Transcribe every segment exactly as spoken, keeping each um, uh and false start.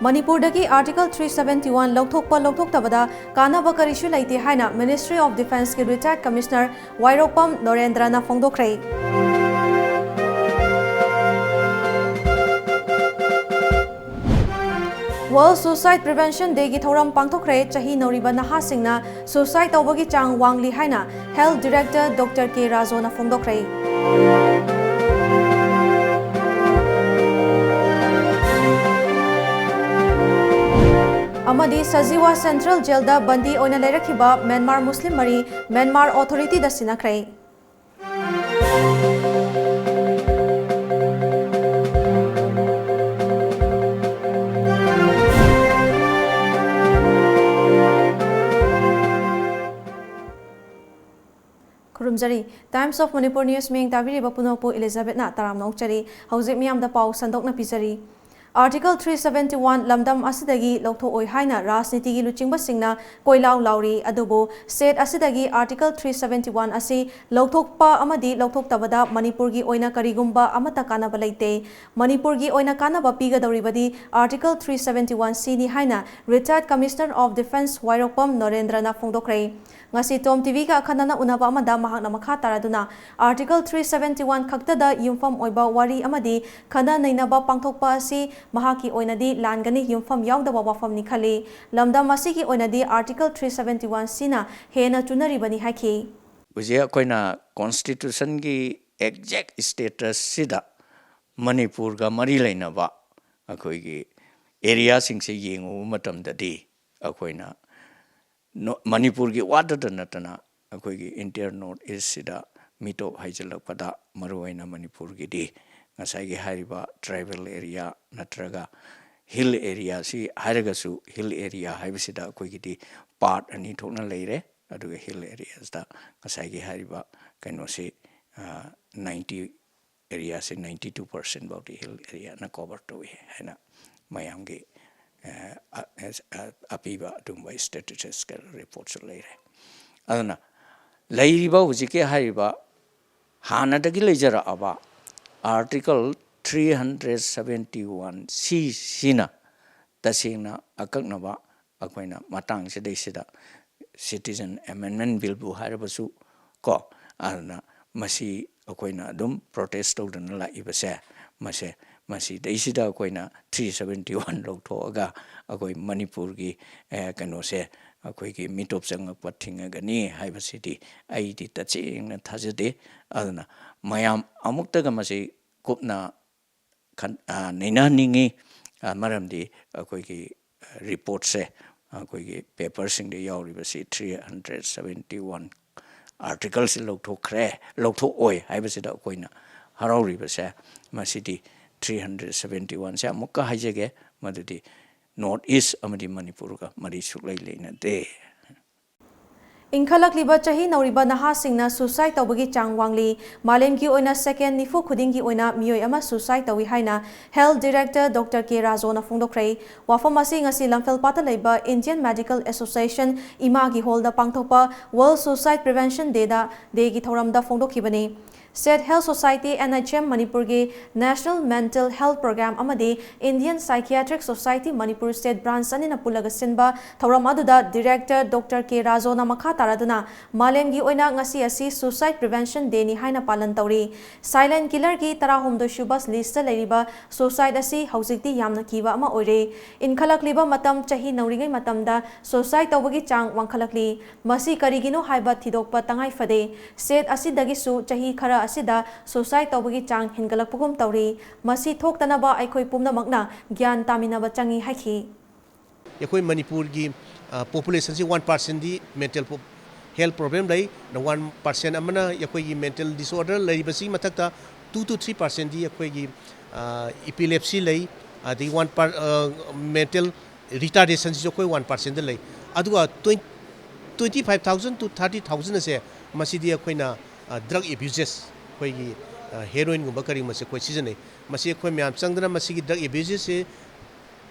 ꯃꯅꯤꯄꯨꯔꯗꯒꯤ Article three seventy one ꯂꯧꯊꯣꯛꯄ ꯂꯧꯊꯣꯛꯇꯕꯗ ꯀꯥꯟꯅꯕ ꯀꯔꯤꯁꯨ ꯂꯩꯇꯦ ꯍꯥꯏꯅ Ministry of Defenceꯀꯤ retired commissioner ꯋꯥꯏꯔꯣꯛꯄꯝ ꯅꯣꯔꯦꯟꯗ꯭ꯔꯅ ꯐꯣꯡꯗꯣꯛꯈ꯭ꯔꯦ꯫ World Suicide Prevention Dayꯒꯤ ꯊꯧꯔꯝ ꯄꯥꯡꯊꯣꯛꯈ꯭ꯔꯦ꯫ ꯆꯍꯤ ꯅꯧꯔꯤꯕ ꯅꯍꯥꯁꯤꯡꯅ suicide ꯇꯧꯕꯒꯤ ꯆꯥꯡ ꯋꯥꯡꯂꯤ ꯍꯥꯏꯅ Health Director Doctor K ꯔꯥꯖꯣꯅ ꯐꯣꯡꯗꯣꯛꯈ꯭ꯔꯦ꯫ ꯑꯃꯗꯤ ꯁꯖꯤꯋꯥ Central Jailꯗ ꯕꯟꯗꯤ ꯑꯣꯏꯅ ꯂꯩꯔꯛꯈꯤꯕ ꯃ꯭ꯌꯥꯟꯃꯥꯔ ꯃꯨꯁꯂꯤꯝ ꯃꯔꯤ Myanmar authorityꯗ ꯁꯤꯟꯅꯈ꯭ꯔꯦ꯫ ꯈꯨꯔꯨꯝꯖꯔꯤ꯫ Times of Manipur News ꯃꯤꯠꯌꯦꯡ ꯇꯥꯕꯤꯔꯤꯕ ꯄꯨꯝꯅꯃꯛꯄꯨ ꯏꯂꯤꯖꯥꯕꯦꯠꯅ ꯇꯔꯥꯝꯅ ꯑꯣꯛꯆꯔꯤ꯫ ꯍꯧꯖꯤꯛ ꯃꯤꯌꯥꯝꯗ ꯄꯥꯎ ꯁꯟꯗꯣꯛꯅ ꯄꯤꯖꯔꯤ꯫ Article three seventy one ꯂꯝꯗꯝ ꯑꯁꯤꯗꯒꯤ ꯂꯧꯊꯣꯛꯑꯣꯏ ꯍꯥꯏꯅ ꯔꯥꯖꯅꯤꯇꯤꯒꯤ ꯂꯨꯆꯤꯡꯕꯁꯤꯡꯅ ꯀꯣꯏꯂꯥꯎ ꯂꯥꯎꯔꯤ꯫ ꯑꯗꯨꯕꯨ state ꯑꯁꯤꯗꯒꯤ Article three seventy one ꯑꯁꯤ ꯂꯧꯊꯣꯛꯄ ꯑꯃꯗꯤ ꯂꯧꯊꯣꯛꯇꯕꯗ ꯃꯅꯤꯄꯨꯔꯒꯤ ꯑꯣꯏꯅ ꯀꯔꯤꯒꯨꯝꯕ ꯑꯃꯠꯇ ꯀꯥꯟꯅꯕ ꯂꯩꯇꯦ꯫ ꯃꯅꯤꯄꯨꯔꯒꯤ ꯑꯣꯏꯅ ꯀꯥꯟꯅꯕ ꯄꯤꯒꯗꯧꯔꯤꯕꯗꯤ Article three seventy one Cꯅꯤ ꯍꯥꯏꯅ retired Commissioner of Defence ꯋꯥꯏꯔꯣꯛꯄꯝ ꯅꯣꯔꯦꯟꯗ꯭ꯔꯅ ꯐꯣꯡꯗꯣꯛꯈ꯭ꯔꯦ꯫ ꯉꯁꯤ ꯇꯣꯝ ꯇꯤꯚꯤꯒ ꯑꯈꯟꯅꯅ ꯎꯅꯕ ꯑꯃꯗ ꯃꯍꯥꯛꯅ ꯃꯈꯥ ꯇꯥꯔꯗꯨꯅ Article three seventy one ꯈꯛꯇꯗ ꯌꯨꯝꯐꯝ ꯑꯣꯏꯕ ꯋꯥꯔꯤ ꯑꯃꯗꯤ ꯈꯟꯅ ꯅꯩꯅꯕ ꯄꯥꯡꯊꯣꯛꯄ ꯑꯁꯤ ꯃꯍꯥꯛꯀꯤ ꯑꯣꯏꯅꯗꯤ ꯂꯥꯟꯒꯅꯤ, ꯌꯨꯝꯐꯝ ꯌꯥꯎꯗꯕ ꯋꯥꯐꯝꯅꯤ ꯈꯜꯂꯤ꯫ ꯂꯝꯗꯝ ꯑꯁꯤꯒꯤ ꯑꯣꯏꯅꯗꯤ Article three seventy one Cꯅ ꯍꯦꯟꯅ ꯆꯨꯅꯔꯤꯕꯅꯤ ꯍꯥꯏꯈꯤ꯫ ꯍꯧꯖꯤꯛ ꯑꯩꯈꯣꯏꯅ Constitutionꯒꯤ exact statusꯁꯤꯗ ꯃꯅꯤꯄꯨꯔꯒ ꯃꯔꯤ ꯂꯩꯅꯕ ꯑꯩꯈꯣꯏꯒꯤ areaꯁꯤꯡꯁꯦ ꯌꯦꯡꯉꯨꯕ ꯃꯇꯝꯗꯗꯤ ꯑꯩꯈꯣꯏꯅ ꯅꯣ-, ꯃꯅꯤꯄꯨꯔꯒꯤ ꯋꯥꯗꯇ ꯅꯠꯇꯅ ꯑꯩꯈꯣꯏꯒꯤ entire North Eastꯁꯤꯗ ꯃꯤꯇꯣꯞ ꯍꯩꯖꯤꯜꯂꯛꯄꯗ ꯃꯔꯨꯑꯣꯏꯅ ꯃꯅꯤꯄꯨꯔꯒꯤꯗꯤ ꯉꯁꯥꯏꯒꯤ ꯍꯥꯏꯔꯤꯕ tribal area ꯅꯠꯇ꯭ꯔꯒ hill areaꯁꯤ ꯍꯥꯏꯔꯒꯁꯨ hill area ꯍꯥꯏꯕꯁꯤꯗ ꯑꯩꯈꯣꯏꯒꯤꯗꯤ part ꯑꯅꯤ ꯊꯣꯛꯅ ꯂꯩꯔꯦ꯫ ꯑꯗꯨꯒ hill areaꯁꯇ ꯉꯁꯥꯏꯒꯤ ꯍꯥꯏꯔꯤꯕ ꯀꯩꯅꯣꯁꯤ, ꯑ, ninety areaꯁꯤ ninety two percent ꯐꯥꯎꯗꯤ hill areaꯅ cover ꯇꯧꯏ ꯍꯥꯏꯅ ꯃꯌꯥꯝꯒꯤ, ꯑ, ꯑ, ꯑ, ꯑꯄꯤꯕ ꯑꯗꯨꯒꯨꯝꯕ statistical reportꯁꯨ ꯂꯩꯔꯦ꯫ ꯑꯗꯨꯅ ꯂꯩꯔꯤꯕ ꯍꯧꯖꯤꯛꯀꯤ ꯍꯥꯏꯔꯤꯕ ꯍꯥꯟꯅꯗꯒꯤ ꯂꯩꯖꯔꯛꯑꯕ Article three hundred seventy one Cꯁꯤꯅ ꯇꯁꯦꯡꯅ ꯑꯀꯛꯅꯕ ꯑꯩꯈꯣꯏꯅ ꯃꯇꯥꯡꯁꯤꯗꯩꯁꯤꯗ Citizen Amendment Billꯕꯨ ꯍꯥꯏꯔꯕꯁꯨ ꯀꯣ, ꯑꯗꯨꯅ ꯃꯁꯤ ꯑꯩꯈꯣꯏꯅ ꯑꯗꯨꯝ protest ꯇꯧꯗꯅ ꯂꯥꯛꯏꯕꯁꯦ, ꯃꯁꯦ, ꯃꯁꯤꯗꯩꯁꯤꯗ ꯑꯩꯈꯣꯏꯅ three seventy one ꯂꯧꯊꯣꯛꯑꯒ ꯑꯩꯈꯣꯏ ꯃꯅꯤꯄꯨꯔꯒꯤ, ꯑꯦ, ꯀꯩꯅꯣꯁꯦ ꯑꯩꯈꯣꯏꯒꯤ ꯃꯤꯇꯣꯞ ꯆꯪꯉꯛꯄ ꯊꯤꯡꯉꯒꯅꯤ ꯍꯥꯏꯕꯁꯤꯗꯤ ꯑꯩꯗꯤ ꯇꯁꯦꯡꯅ ꯊꯥꯖꯗꯦ꯫ ꯑꯗꯨꯅ ꯃꯌꯥꯝ ꯑꯃꯨꯛꯇꯒ ꯃꯁꯤ ꯀꯨꯞꯅ ꯈꯟ-, ꯑ, ꯅꯩꯅꯍꯟꯅꯤꯡꯉꯤ꯫ ꯑ, ꯃꯔꯝꯗꯤ ꯑꯩꯈꯣꯏꯒꯤ, ꯑ, reportꯁꯦ, ꯑꯩꯈꯣꯏꯒꯤ paperꯁꯤꯡꯗ ꯌꯥꯎꯔꯤꯕꯁꯤ three hundred seventy one articleꯁꯤ ꯂꯧꯊꯣꯛꯈ꯭ꯔꯦ, ꯂꯧꯊꯣꯛꯑꯣꯏ ꯍꯥꯏꯕꯁꯤꯗ ꯑꯩꯈꯣꯏꯅ ꯍꯔꯥꯎꯔꯤꯕꯁꯦ꯫ ꯃꯁꯤꯗꯤ three hundred seventy oneꯁꯦ ꯑꯃꯨꯛꯀ ꯍꯥꯏꯖꯒꯦ, ꯃꯗꯨꯗꯤ North East ꯑꯃꯗꯤ ꯃꯅꯤꯄꯨꯔꯒ ꯃꯔꯤ ꯁꯨꯛꯂꯩ ꯂꯩꯅꯗꯦ꯫ ꯏꯟꯈꯠꯂꯛꯂꯤꯕ ꯆꯍꯤ ꯅꯧꯔꯤꯕ ꯅꯍꯥꯁꯤꯡꯅ suicide ꯇꯧꯕꯒꯤ ꯆꯥꯡ ꯋꯥꯡꯂꯤ꯫ ꯃꯥꯂꯦꯝꯒꯤ ꯑꯣꯏꯅ second ꯅꯤꯐꯨ ꯈꯨꯗꯤꯡꯒꯤ ꯑꯣꯏꯅ ꯃꯤꯑꯣꯏ ꯑꯃ suicide ꯇꯧꯏ ꯍꯥꯏꯅ Health Director Doctor K ꯔꯥꯖꯣꯅ ꯐꯣꯡꯗꯣꯛꯈ꯭ꯔꯦ꯫ ꯋꯥꯐꯝ ꯑꯁꯤ ꯉꯁꯤ ꯂꯝꯐꯦꯜꯄꯥꯠꯇ ꯂꯩꯕ Indian Medical Association ꯏꯃꯥꯒꯤ hallꯗ ꯄꯥꯡꯊꯣꯛꯄ World Suicide Prevention Dayꯗ, Dayꯒꯤ ꯊꯧꯔꯝꯗ ꯐꯣꯡꯗꯣꯛꯈꯤꯕꯅꯤ꯫ State Health Society, N H M, ꯃꯅꯤꯄꯨꯔꯒꯤ National Mental Health Program ꯑꯃꯗꯤ Indian Psychiatric Society Manipur State Branch ꯑꯅꯤꯅ ꯄꯨꯜꯂꯒ ꯁꯤꯟꯕ ꯊꯧꯔꯝ ꯑꯗꯨꯗ Director Doctor K ꯔꯥꯖꯣꯅ ꯃꯈꯥ ꯇꯥꯔꯗꯨꯅ ꯃꯥꯂꯦꯝꯒꯤ ꯑꯣꯏꯅ ꯉꯁꯤ ꯑꯁꯤ Suicide Prevention Dayꯅꯤ ꯍꯥꯏꯅ ꯄꯥꯂꯟ ꯇꯧꯔꯤ꯫ Silent killerꯒꯤ ꯇꯔꯥꯍꯨꯝꯗꯣꯏ ꯁꯨꯕ listꯇ ꯂꯩꯔꯤꯕ suicide ꯑꯁꯤ ꯍꯧꯖꯤꯛꯇꯤ ꯌꯥꯝꯅ ꯀꯤꯕ ꯑꯃ ꯑꯣꯏꯔꯦ꯫ ꯏꯟꯈꯠꯂꯛꯂꯤꯕ ꯃꯇꯝ, ꯆꯍꯤ ꯅꯧꯔꯤꯉꯩ ꯃꯇꯝꯗ suicide ꯇꯧꯕꯒꯤ ꯆꯥꯡ ꯋꯥꯡꯈꯠꯂꯛꯂꯤ꯫ ꯃꯁꯤ ꯀꯔꯤꯒꯤꯅꯣ ꯍꯥꯏꯕ ꯊꯤꯗꯣꯛꯄ ꯇꯉꯥꯏ ꯐꯗꯦ꯫ State ꯑꯁꯤꯗꯒꯤꯁꯨ ꯆꯍꯤ ꯈꯔ ꯑꯁꯤꯗ suicide ꯇꯧꯕꯒꯤ ꯆꯥꯡ ꯍꯦꯟꯒꯠꯂꯛꯄꯒꯨꯝ ꯇꯧꯔꯤ꯫ ꯃꯁꯤ ꯊꯣꯛꯇꯅꯕ ꯑꯩꯈꯣꯏ ꯄꯨꯝꯅꯃꯛꯅ ꯒ꯭ꯌꯥꯟ ꯇꯥꯃꯤꯟꯅꯕ ꯆꯪꯏ ꯍꯥꯏꯈꯤ꯫ ꯑꯩꯈꯣꯏ ꯃꯅꯤꯄꯨꯔꯒꯤ, ꯑ, populationꯁꯤ one percentꯗꯤ mental ꯄꯣ-, health problem ꯂꯩ꯫ One percent ꯑꯃꯅ ꯑꯩꯈꯣꯏꯒꯤ mental disorder ꯂꯩꯔꯤꯕꯁꯤꯒꯤ ꯃꯊꯛꯇ two to three percentꯗꯤ ꯑꯩꯈꯣꯏꯒꯤ, ꯑ, epilepsy ꯂꯩ, ꯑꯗꯒꯤ one per-, ꯑ, mental retardationꯁꯤꯁꯨ ꯑꯩꯈꯣꯏ one percentꯗ ꯂꯩ꯫ ꯑꯗꯨꯒ twenty, twenty five thousand to thirty thousand ꯑꯁꯦ ꯃꯁꯤꯗꯤ ꯑꯩꯈꯣꯏꯅ, ꯑ, drug abuses, ꯑꯩꯈꯣꯏꯒꯤ, ꯑ, heroinꯒꯨꯝꯕ ꯀꯔꯤꯒꯨꯝꯕꯁꯦ ꯑꯩꯈꯣꯏ ꯁꯤꯖꯤꯟꯅꯩ꯫ ꯃꯁꯤ ꯑꯩꯈꯣꯏ ꯃꯌꯥꯝ ꯆꯪꯗꯅ ꯃꯁꯤꯒꯤ drug abusesꯁꯦ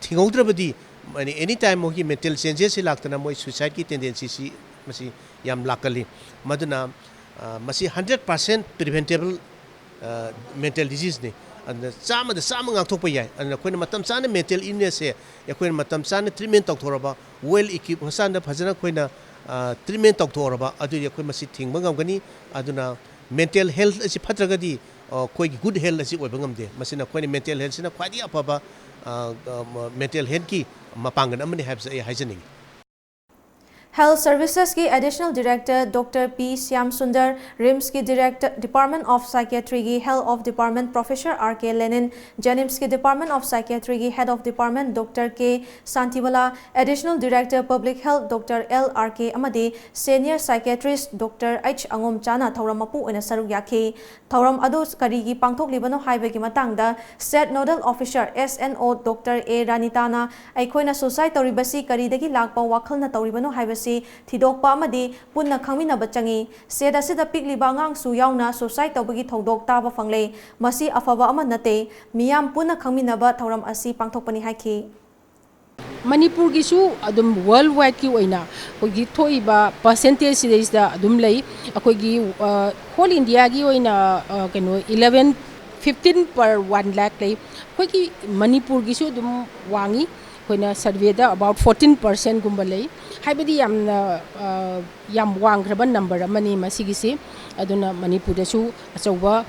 ꯊꯤꯡꯍꯧꯗ꯭ꯔꯕꯗꯤ, ꯃꯥꯅꯤ, any time ꯃꯈꯣꯏꯒꯤ mental changesꯁꯤ ꯂꯥꯛꯇꯅ ꯃꯣꯏ suicideꯀꯤ tendencyꯁꯤ ꯃꯁꯤ ꯌꯥꯝ ꯂꯥꯛꯀꯜꯂꯤ꯫ ꯃꯗꯨꯅ, ꯑ, ꯃꯁꯤ hundred percent preventable, ꯑ, mental diseaseꯅꯤ꯫ ꯑꯗꯨꯅ ꯆꯥꯝꯃꯗ ꯆꯥꯝꯃ ꯉꯥꯛꯊꯣꯛꯄ ꯌꯥꯏ꯫ ꯑꯗꯨꯅ ꯑꯩꯈꯣꯏꯅ ꯃꯇꯝ ꯆꯥꯅ mental illness ꯁꯦ ꯑꯩꯈꯣꯏꯅ ꯃꯇꯝ ꯆꯥꯅ treatment ꯇꯧꯊꯣꯛꯑꯕ, well equip hospital ꯗ ꯐꯖꯅ ꯑꯩꯈꯣꯏꯅ treatment ꯇꯧꯊꯣꯛꯑꯕ, ꯑꯗꯨꯗꯤ ꯑꯩꯈꯣꯏ ꯃꯁꯤ ꯊꯤꯡꯕ ꯉꯝꯒꯅꯤ꯫ ꯑꯗꯨꯅ mental health ꯑꯁꯤ ꯐꯠꯇ꯭ꯔꯒꯗꯤ ꯑꯩꯈꯣꯏꯒꯤ good health ꯑꯁꯤ ꯑꯣꯏꯕ ꯉꯝꯗꯦ꯫ ꯃꯁꯤꯅ ꯑꯩꯈꯣꯏꯅ mental health ꯁꯤꯅ ꯈ꯭ꯋꯥꯏꯗꯒꯤ ꯑꯐꯕ mental health ꯀꯤ ꯃꯄꯥꯡꯒꯜ ꯑꯃꯅꯤ ꯍꯥꯏꯕꯁꯤ ꯑꯩ ꯍꯥꯏꯖꯅꯤꯡꯏ꯫ Health Services ꯀꯤ Additional Director Doctor P Shyam Sundar, RIMS ꯀꯤ Director, Department of Psychiatry ꯒꯤ Head of Department Professor R K Lenin, JNIMS ꯀꯤ Department of Psychiatry ꯒꯤ Head of Department Doctor K Shantibala, Additional Director Public Health Doctor L R K ꯑꯃꯗꯤ Senior Psychiatrist Doctor H ꯑꯉꯣꯝꯆꯥꯅ ꯊꯧꯔꯝ ꯃꯄꯨ ꯑꯣꯏꯅ ꯁꯔꯨꯛ ꯌꯥꯈꯤ꯫ ꯊꯧꯔꯝ ꯑꯗꯨ ꯀꯔꯤꯒꯤ ꯄꯥꯡꯊꯣꯛꯂꯤꯕꯅꯣ ꯍꯥꯏꯕꯒꯤ ꯃꯇꯥꯡꯗ SAID Nodal Officer, S N O, Doctor A ꯔꯥꯅꯤꯇꯥꯅ ꯑꯩꯈꯣꯏꯅ suicide ꯇꯧꯔꯤꯕꯁꯤ ꯀꯔꯤꯗꯒꯤ ꯂꯥꯛꯄ ꯋꯥꯈꯜꯅ ꯇꯧꯔꯤꯕꯅꯣ ꯍꯥꯏꯕꯁꯤ ꯊꯤꯗꯣꯛꯄ ꯑꯃꯗꯤ ꯄꯨꯟꯅ ꯈꯪꯃꯤꯟꯅꯕ ꯆꯪꯏ꯫ SAID ꯑꯁꯤꯗ ꯄꯤꯛꯂꯤꯕ ꯑꯉꯥꯡꯁꯨ ꯌꯥꯎꯅ suicide ꯇꯧꯕꯒꯤ ꯊꯧꯗꯣꯛ ꯇꯥꯕ ꯐꯪꯂꯦ꯫ ꯃꯁꯤ ꯑꯐꯕ ꯑꯃ ꯅꯠꯇꯦ꯫ ꯃꯤꯌꯥꯝ ꯄꯨꯟꯅ ꯈꯪꯃꯤꯟꯅꯕ ꯊꯧꯔꯝ ꯑꯁꯤ ꯄꯥꯡꯊꯣꯛꯄꯅꯤ ꯍꯥꯏꯈꯤ꯫ ꯃꯅꯤꯄꯨꯔꯒꯤꯁꯨ ꯑꯗꯨꯝ world wide ꯀꯤ ꯑꯣꯏꯅ ꯑꯩꯈꯣꯏꯒꯤ ꯊꯣꯛꯏꯕ percentage ꯁꯤꯗꯩꯁꯤꯗ ꯑꯗꯨꯝ ꯂꯩ꯫ ꯑꯩꯈꯣꯏꯒꯤ whole India ꯒꯤ ꯑꯣꯏꯅ ꯀꯩꯅꯣ eleven, fifteen per one lakh ꯂꯩ꯫ ꯑꯩꯈꯣꯏꯒꯤ ꯃꯅꯤꯄꯨꯔꯒꯤꯁꯨ ꯑꯗꯨꯝ ꯋꯥꯡꯉꯤ꯫ ꯑꯩꯈꯣꯏꯅ survey the about fourteen percent ꯒꯨꯝꯕ ꯂꯩ꯫ ꯍꯥꯏꯕꯗꯤ ꯌꯥꯝꯅ ꯌꯥꯝ ꯋꯥꯡꯈ꯭ꯔꯕ number ꯑꯃꯅꯤ ꯃꯁꯤꯒꯤꯁꯤ꯫ ꯑꯗꯨꯅ ꯃꯅꯤꯄꯨꯔꯗꯁꯨ ꯑꯆꯧꯕ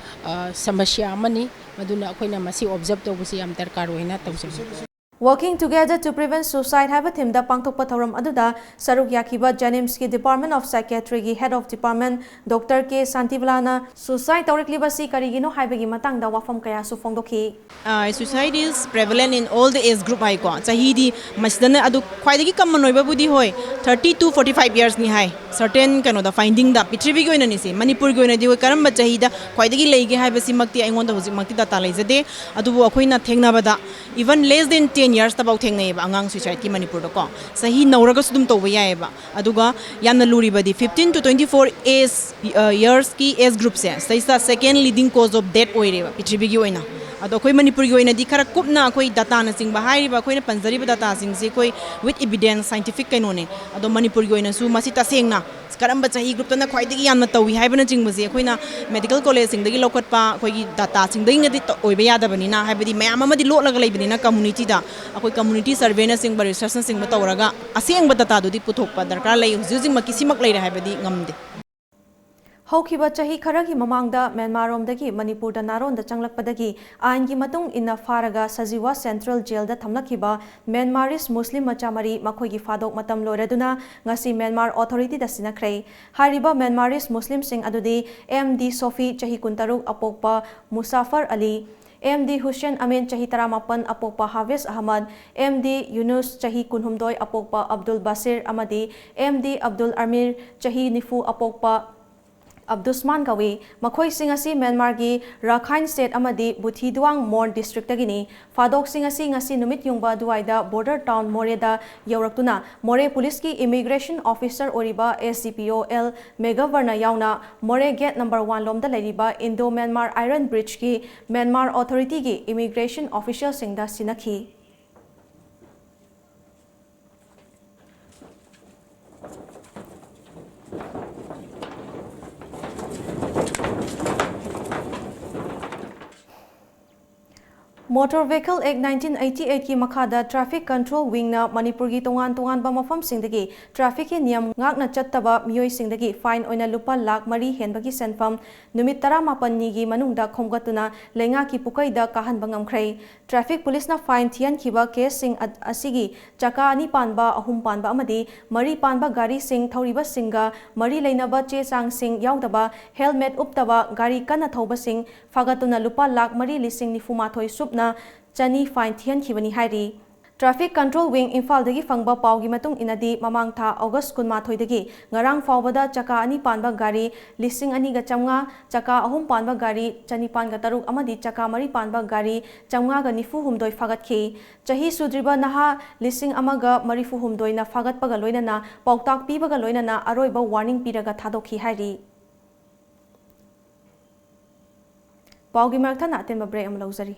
ꯁꯃꯁ꯭ꯌꯥ ꯑꯃꯅꯤ꯫ ꯃꯗꯨꯅ ꯑꯩꯈꯣꯏꯅ ꯃꯁꯤ observe ꯇꯧꯕꯁꯤ ꯌꯥꯝ ꯗꯔꯀꯥꯔ ꯑꯣꯏꯅ ꯇꯧꯖꯩ꯫ Working Together to Prevent Suicide ꯍꯥꯏꯕ theme ꯗ ꯄꯥꯡꯊꯣꯛꯄ ꯊꯧꯔꯝ ꯑꯗꯨꯗ ꯁꯔꯨꯛ ꯌꯥꯈꯤꯕ JNIMS ꯀꯤ Department of Psychiatry ꯒꯤ Head of Department Doctor K ꯁꯥꯟꯇꯤꯕꯂꯥꯅ suicide ꯇꯧꯔꯛꯂꯤꯕꯁꯤ ꯀꯔꯤꯒꯤꯅꯣ ꯍꯥꯏꯕꯒꯤ ꯃꯇꯥꯡꯗ ꯋꯥꯐꯝ ꯀꯌꯥꯁꯨ ꯐꯣꯡꯗꯣꯛꯈꯤ꯫ Suicide is prevalent in all the age group ꯍꯥꯏꯀꯣ꯫ ꯆꯍꯤꯗꯤ ꯃꯁꯤꯗꯅ ꯑꯗꯨ ꯈ꯭ꯋꯥꯏꯗꯒꯤ common ꯑꯣꯏꯕꯕꯨꯗꯤ ꯍꯣꯏ thirty to forty five years ꯅꯤ ꯍꯥꯏ꯫ Certain ꯀꯩꯅꯣꯗ finding ꯗ ꯄ꯭ꯔꯤꯊꯤꯕꯤꯒꯤ ꯑꯣꯏꯅꯅꯤꯁꯦ꯫ ꯃꯅꯤꯄꯨꯔꯒꯤ ꯑꯣꯏꯅꯗꯤ ꯍꯣꯏ ꯀꯔꯝꯕ ꯆꯍꯤꯗ ꯈ꯭ꯋꯥꯏꯗꯒꯤ ꯂꯩꯒꯦ ꯍꯥꯏꯕꯁꯤꯃꯛꯇꯤ ꯑꯩꯉꯣꯟꯗ ꯍꯧꯖꯤꯛꯃꯛꯇꯤ data ꯂꯩꯖꯗꯦ꯫ ꯑꯗꯨꯕꯨ ꯑꯩꯈꯣꯏꯅ ꯊꯦꯡꯅꯕꯗ even less than ten years ꯇꯐꯥꯎ ꯊꯦꯡꯅꯩꯌꯦꯕ ꯑꯉꯥꯡ suicide ꯀꯤ ꯃꯅꯤꯄꯨꯔꯗꯀꯣ꯫ ꯆꯍꯤ ꯅꯧꯔꯒꯁꯨ ꯑꯗꯨꯝ ꯇꯧꯕ ꯌꯥꯏꯌꯦꯕ꯫ ꯑꯗꯨꯒ ꯌꯥꯝꯅ ꯂꯨꯔꯤꯕꯗꯤ fifteen to twenty four age years ꯀꯤ age group ꯁꯦ ꯁꯤꯗꯩꯁꯤꯗ second leading cause of death ꯑꯣꯏꯔꯦꯕ ꯄ꯭ꯔꯤꯊꯤꯕꯤꯒꯤ ꯑꯣꯏꯅ꯫ ꯑꯗꯣ ꯑꯩꯈꯣꯏ ꯃꯅꯤꯄꯨꯔꯒꯤ ꯑꯣꯏꯅꯗꯤ ꯈꯔ ꯀꯨꯞꯅ ꯑꯩꯈꯣꯏ data ꯅꯆꯤꯡꯕ ꯍꯥꯏꯔꯤꯕ ꯑꯩꯈꯣꯏꯅ ꯄꯟꯖꯔꯤꯕ data ꯁꯤꯡꯁꯦ ꯑꯩꯈꯣꯏ with evidence scientific ꯀꯩꯅꯣꯅꯦ꯫ ꯑꯗꯣ ꯃꯅꯤꯄꯨꯔꯒꯤ ꯑꯣꯏꯅꯁꯨ ꯃꯁꯤ ꯇꯁꯦꯡꯅ ꯀꯔꯝꯕ ꯆꯍꯤ ꯒ꯭ꯔꯨꯞꯇꯅ ꯈ꯭ꯋꯥꯏꯗꯒꯤ ꯌꯥꯝꯅ ꯇꯧꯏ ꯍꯥꯏꯕꯅꯆꯤꯡꯕꯁꯦ ꯑꯩꯈꯣꯏꯅ ꯃꯦꯗꯤꯀꯦꯜ ꯀꯣꯂꯦꯖꯁꯤꯡꯗꯒꯤ ꯂꯧꯈꯠꯄ ꯑꯩꯈꯣꯏꯒꯤ ꯗꯥꯇꯥꯁꯤꯡꯗꯒꯤꯅꯗꯤ ꯇ-, ꯑꯣꯏꯕ ꯌꯥꯗꯕꯅꯤꯅ, ꯍꯥꯏꯕꯗꯤ ꯃꯌꯥꯝ ꯑꯃꯗꯤ ꯂꯣꯠꯂꯒ ꯂꯩꯕꯅꯤꯅ ꯀꯝꯃꯨꯅꯤꯇꯤꯗ, ꯑꯩꯈꯣꯏ ꯀꯝꯃꯨꯅꯤꯇꯤ ꯁꯔꯚꯦꯅꯆꯤꯡꯕ, ꯔꯤꯁꯔꯁꯅꯆꯤꯡꯕ ꯇꯧꯔꯒ ꯑꯁꯦꯡꯕ ꯗꯥꯇꯥꯗꯨꯗꯤ ꯄꯨꯊꯣꯛꯄ ꯗꯔꯀꯥꯔ ꯂꯩ꯫ ꯍꯧꯖꯤꯛ ꯍꯧꯖꯤꯛꯃꯛꯀꯤ ꯁꯤꯃꯛ ꯂꯩꯔꯦ ꯍꯥꯏꯕꯗꯤ ꯉꯝꯗꯦ꯫ ꯍꯧꯈꯤꯕ ꯆꯍꯤ ꯈꯔꯒꯤ ꯃꯃꯥꯡꯗ ꯃ꯭ꯌꯥꯟꯃꯥꯔꯔꯣꯝꯗꯒꯤ ꯃꯅꯤꯄꯨꯔꯗ ꯅꯥꯔꯣꯟꯗ ꯆꯪꯂꯛꯄꯗꯒꯤ ꯑꯥꯏꯟꯒꯤ ꯃꯇꯨꯡ ꯏꯟꯅ ꯐꯥꯔꯒ ꯁꯖꯤꯋꯥ ꯁꯦꯟꯇ꯭ꯔꯦꯜ ꯖꯦꯜꯗ ꯊꯝꯂꯛꯈꯤꯕ ꯃ꯭ꯌꯥꯟꯃꯥꯔꯤꯁ ꯃꯨꯁꯂꯤꯝ ꯃꯆꯥ ꯃꯔꯤ ꯃꯈꯣꯏꯒꯤ ꯐꯥꯗꯣꯛ ꯃꯇꯝ ꯂꯣꯏꯔꯗꯨꯅ ꯉꯁꯤ ꯃ꯭ꯌꯥꯟꯃꯥꯔ ꯑꯣꯊꯣꯔꯤꯇꯤꯗ ꯁꯤꯟꯅꯈ꯭ꯔꯦ꯫ ꯍꯥꯏꯔꯤꯕ ꯃ꯭ꯌꯥꯟꯃꯥꯔꯤꯁ ꯃꯨꯁꯂꯤꯝꯁꯤꯡ ꯑꯗꯨꯗꯤ ꯑꯦꯝ ꯗꯤ ꯁꯣꯐꯤ, ꯆꯍꯤ ꯀꯨꯟꯇꯔꯨꯛ, ꯑꯄꯣꯛꯄ ꯃꯨꯁꯥꯐꯔ ꯑꯂꯤ, ꯑꯦꯝ ꯗꯤ ꯍꯨꯁꯦꯟ ꯑꯃꯤꯟ, ꯆꯍꯤ ꯇꯔꯥꯃꯥꯄꯟ, ꯑꯄꯣꯛꯄ ꯍꯥꯐꯤꯖ ꯑꯍꯃꯗ, ꯑꯦꯝ ꯗꯤ ꯌꯨꯅꯨꯁ, ꯆꯍꯤ ꯀꯨꯟꯍꯨꯝꯗꯣꯏ, ꯑꯄꯣꯛꯄ ꯑꯕꯗꯨꯜ ꯕꯥꯁꯤꯔ, ꯑꯃꯗꯤ ꯑꯦꯝ ꯗꯤ ꯑꯕꯗꯨꯜ ꯑꯃꯤꯔ, ꯆꯍꯤ ꯅꯤꯐꯨ, ꯑꯄꯣꯛꯄ ꯑꯕꯗꯨꯁꯃꯥꯟ ꯀꯧꯏ꯫ ꯃꯈꯣꯏꯁꯤꯡ ꯑꯁꯤ ꯃ꯭ꯌꯥꯟꯃꯥꯔꯒꯤ ꯔꯥꯈꯥꯏꯟ ꯁ꯭ꯇꯦꯠ ꯑꯃꯗꯤ ꯕꯨꯊꯤꯗꯨꯋꯥꯡ ꯃꯣꯟ ꯗꯤꯁꯇ꯭ꯔꯤꯛꯇꯒꯤꯅꯤ꯫ ꯐꯥꯗꯣꯛꯁꯤꯡ ꯑꯁꯤ ꯉꯁꯤ ꯅꯨꯃꯤꯠ ꯌꯨꯡꯕ ꯑꯗꯨꯋꯥꯏꯗ ꯕꯣꯔꯗꯔ ꯇꯥꯎꯟ ꯃꯣꯔꯦꯗ ꯌꯧꯔꯛꯇꯨꯅ ꯃꯣꯔꯦ ꯄꯨꯂꯤꯁꯀꯤ ꯏꯃꯤꯒ꯭ꯔꯦꯁꯟ ꯑꯣꯐꯤꯁꯔ ꯑꯣꯏꯔꯤꯕ ꯑꯦꯁ ꯗꯤ ꯄꯤ ꯑꯣ ꯑꯦꯜ ꯃꯦꯒꯕꯔꯅ ꯌꯥꯎꯅ ꯃꯣꯔꯦ ꯒꯦꯠ ꯅꯝꯕꯔ ꯋꯥꯟ ꯂꯣꯝꯗ ꯂꯩꯔꯤꯕ ꯏꯟꯗꯣ ꯃ꯭ꯌꯥꯟꯃꯥꯔ ꯑꯥꯏꯔꯟ ꯕ꯭ꯔꯤꯖꯀꯤ ꯃ꯭ꯌꯥꯟꯃꯥꯔ ꯑꯣꯊꯣꯔꯤꯇꯤꯒꯤ ꯏꯃꯤꯒ꯭ꯔꯦꯁꯟ ꯑꯣꯐꯤꯁꯤꯌꯦꯜꯁꯤꯡꯗ ꯁꯤꯟꯅꯈꯤ꯫ Motor Vehicle Act nineteen eighty eight ꯀꯤ ꯃꯈꯥꯗ Traffic Control Wing ꯅ ꯃꯅꯤꯄꯨꯔꯒꯤ ꯇꯣꯉꯥꯟ ꯇꯣꯉꯥꯟꯕ ꯃꯐꯝꯁꯤꯡꯗꯒꯤ traffic ꯀꯤ ꯅꯤꯌꯝ ꯉꯥꯛꯅ ꯆꯠꯇꯕ ꯃꯤꯑꯣꯏꯁꯤꯡꯗꯒꯤ fine ꯑꯣꯏꯅ ꯂꯨꯄꯥ ꯂꯥꯈ ꯃꯔꯤ ꯍꯦꯟꯕꯒꯤ ꯁꯦꯟꯐꯝ ꯅꯨꯃꯤꯠ ꯇꯔꯥꯃꯥꯄꯟꯅꯤꯒꯤ ꯃꯅꯨꯡꯗ ꯈꯣꯝꯒꯠꯇꯨꯅ ꯂꯩꯉꯥꯛꯀꯤ ꯄꯨꯀꯩꯗ ꯀꯥꯍꯟꯕ ꯉꯝꯈ꯭ꯔꯦ꯫ Traffic Police ꯅ fine ꯊꯤꯍꯟꯈꯤꯕ case ꯁꯤꯡ ꯑ-, ꯑꯁꯤꯒꯤ ꯆꯀꯥ ꯑꯅꯤ ꯄꯥꯟꯕ, ꯑꯍꯨꯝ ꯄꯥꯟꯕ ꯑꯃꯗꯤ ꯃꯔꯤ ꯄꯥꯟꯕ ꯒꯥꯔꯤꯁꯤꯡ ꯊꯧꯔꯤꯕꯁꯤꯡꯒ ꯃꯔꯤ ꯂꯩꯅꯕ ꯆꯦ ꯆꯥꯡꯁꯤꯡ ꯌꯥꯎꯗꯕ, helmet ꯎꯞꯇꯕ, ꯒꯥꯔꯤ ꯀꯟꯅ ꯊꯧꯕꯁꯤꯡ ꯐꯥꯒꯠꯇꯨꯅ ꯂꯨꯄꯥ ꯂꯥꯈ ꯃꯔꯤ ꯂꯤꯁꯤꯡ ꯅꯤꯐꯨ ꯃꯥꯊꯣꯏ ꯁꯨꯞꯅ ꯆꯅꯤ fine ꯊꯤꯍꯟꯈꯤꯕꯅꯤ ꯍꯥꯏꯔꯤ꯫ Traffic Control Wing ꯏꯝꯐꯥꯜꯗꯒꯤ ꯐꯪꯕ ꯄꯥꯎꯒꯤ ꯃꯇꯨꯡ ꯏꯟꯅꯗꯤ, ꯃꯃꯥꯡ ꯊꯥ August ꯀꯨꯟꯃꯥꯊꯣꯏꯗꯒꯤ ꯉꯔꯥꯡ ꯐꯥꯎꯕꯗ ꯆꯀꯥ ꯑꯅꯤ ꯄꯥꯟꯕ ꯒꯥꯔꯤ ꯂꯤꯁꯤꯡ ꯑꯅꯤꯒ ꯆꯥꯝꯃꯉꯥ, ꯆꯀꯥ ꯑꯍꯨꯝ ꯄꯥꯟꯕ ꯒꯥꯔꯤ ꯆꯅꯤꯄꯥꯟꯒ ꯇꯔꯨꯛ ꯑꯃꯗꯤ ꯆꯀꯥ ꯃꯔꯤ ꯄꯥꯟꯕ ꯒꯥꯔꯤ ꯆꯥꯝꯃꯉꯥꯒ ꯅꯤꯐꯨ ꯍꯨꯝꯗꯣꯏ ꯐꯥꯒꯠꯈꯤ꯫ ꯆꯍꯤ ꯁꯨꯗ꯭ꯔꯤꯕ ꯅꯍꯥ ꯂꯤꯁꯤꯡ ꯑꯃꯒ ꯃꯔꯤꯐꯨ ꯍꯨꯝꯗꯣꯏꯅ ꯐꯥꯒꯠꯄꯒ ꯂꯣꯏꯅꯅ ꯄꯥꯎꯇꯥꯛ ꯄꯤꯕꯒ ꯂꯣꯏꯅꯅ ꯑꯔꯣꯏꯕ warning ꯄꯤꯔꯒ ꯊꯥꯗꯣꯛꯈꯤ ꯍꯥꯏꯔꯤ꯫ ꯄꯥꯎꯒꯤ ꯃꯔꯛ ꯊꯠꯅ ꯑꯇꯦꯟꯕ break ꯑꯃ ꯂꯧꯖꯔꯤ꯫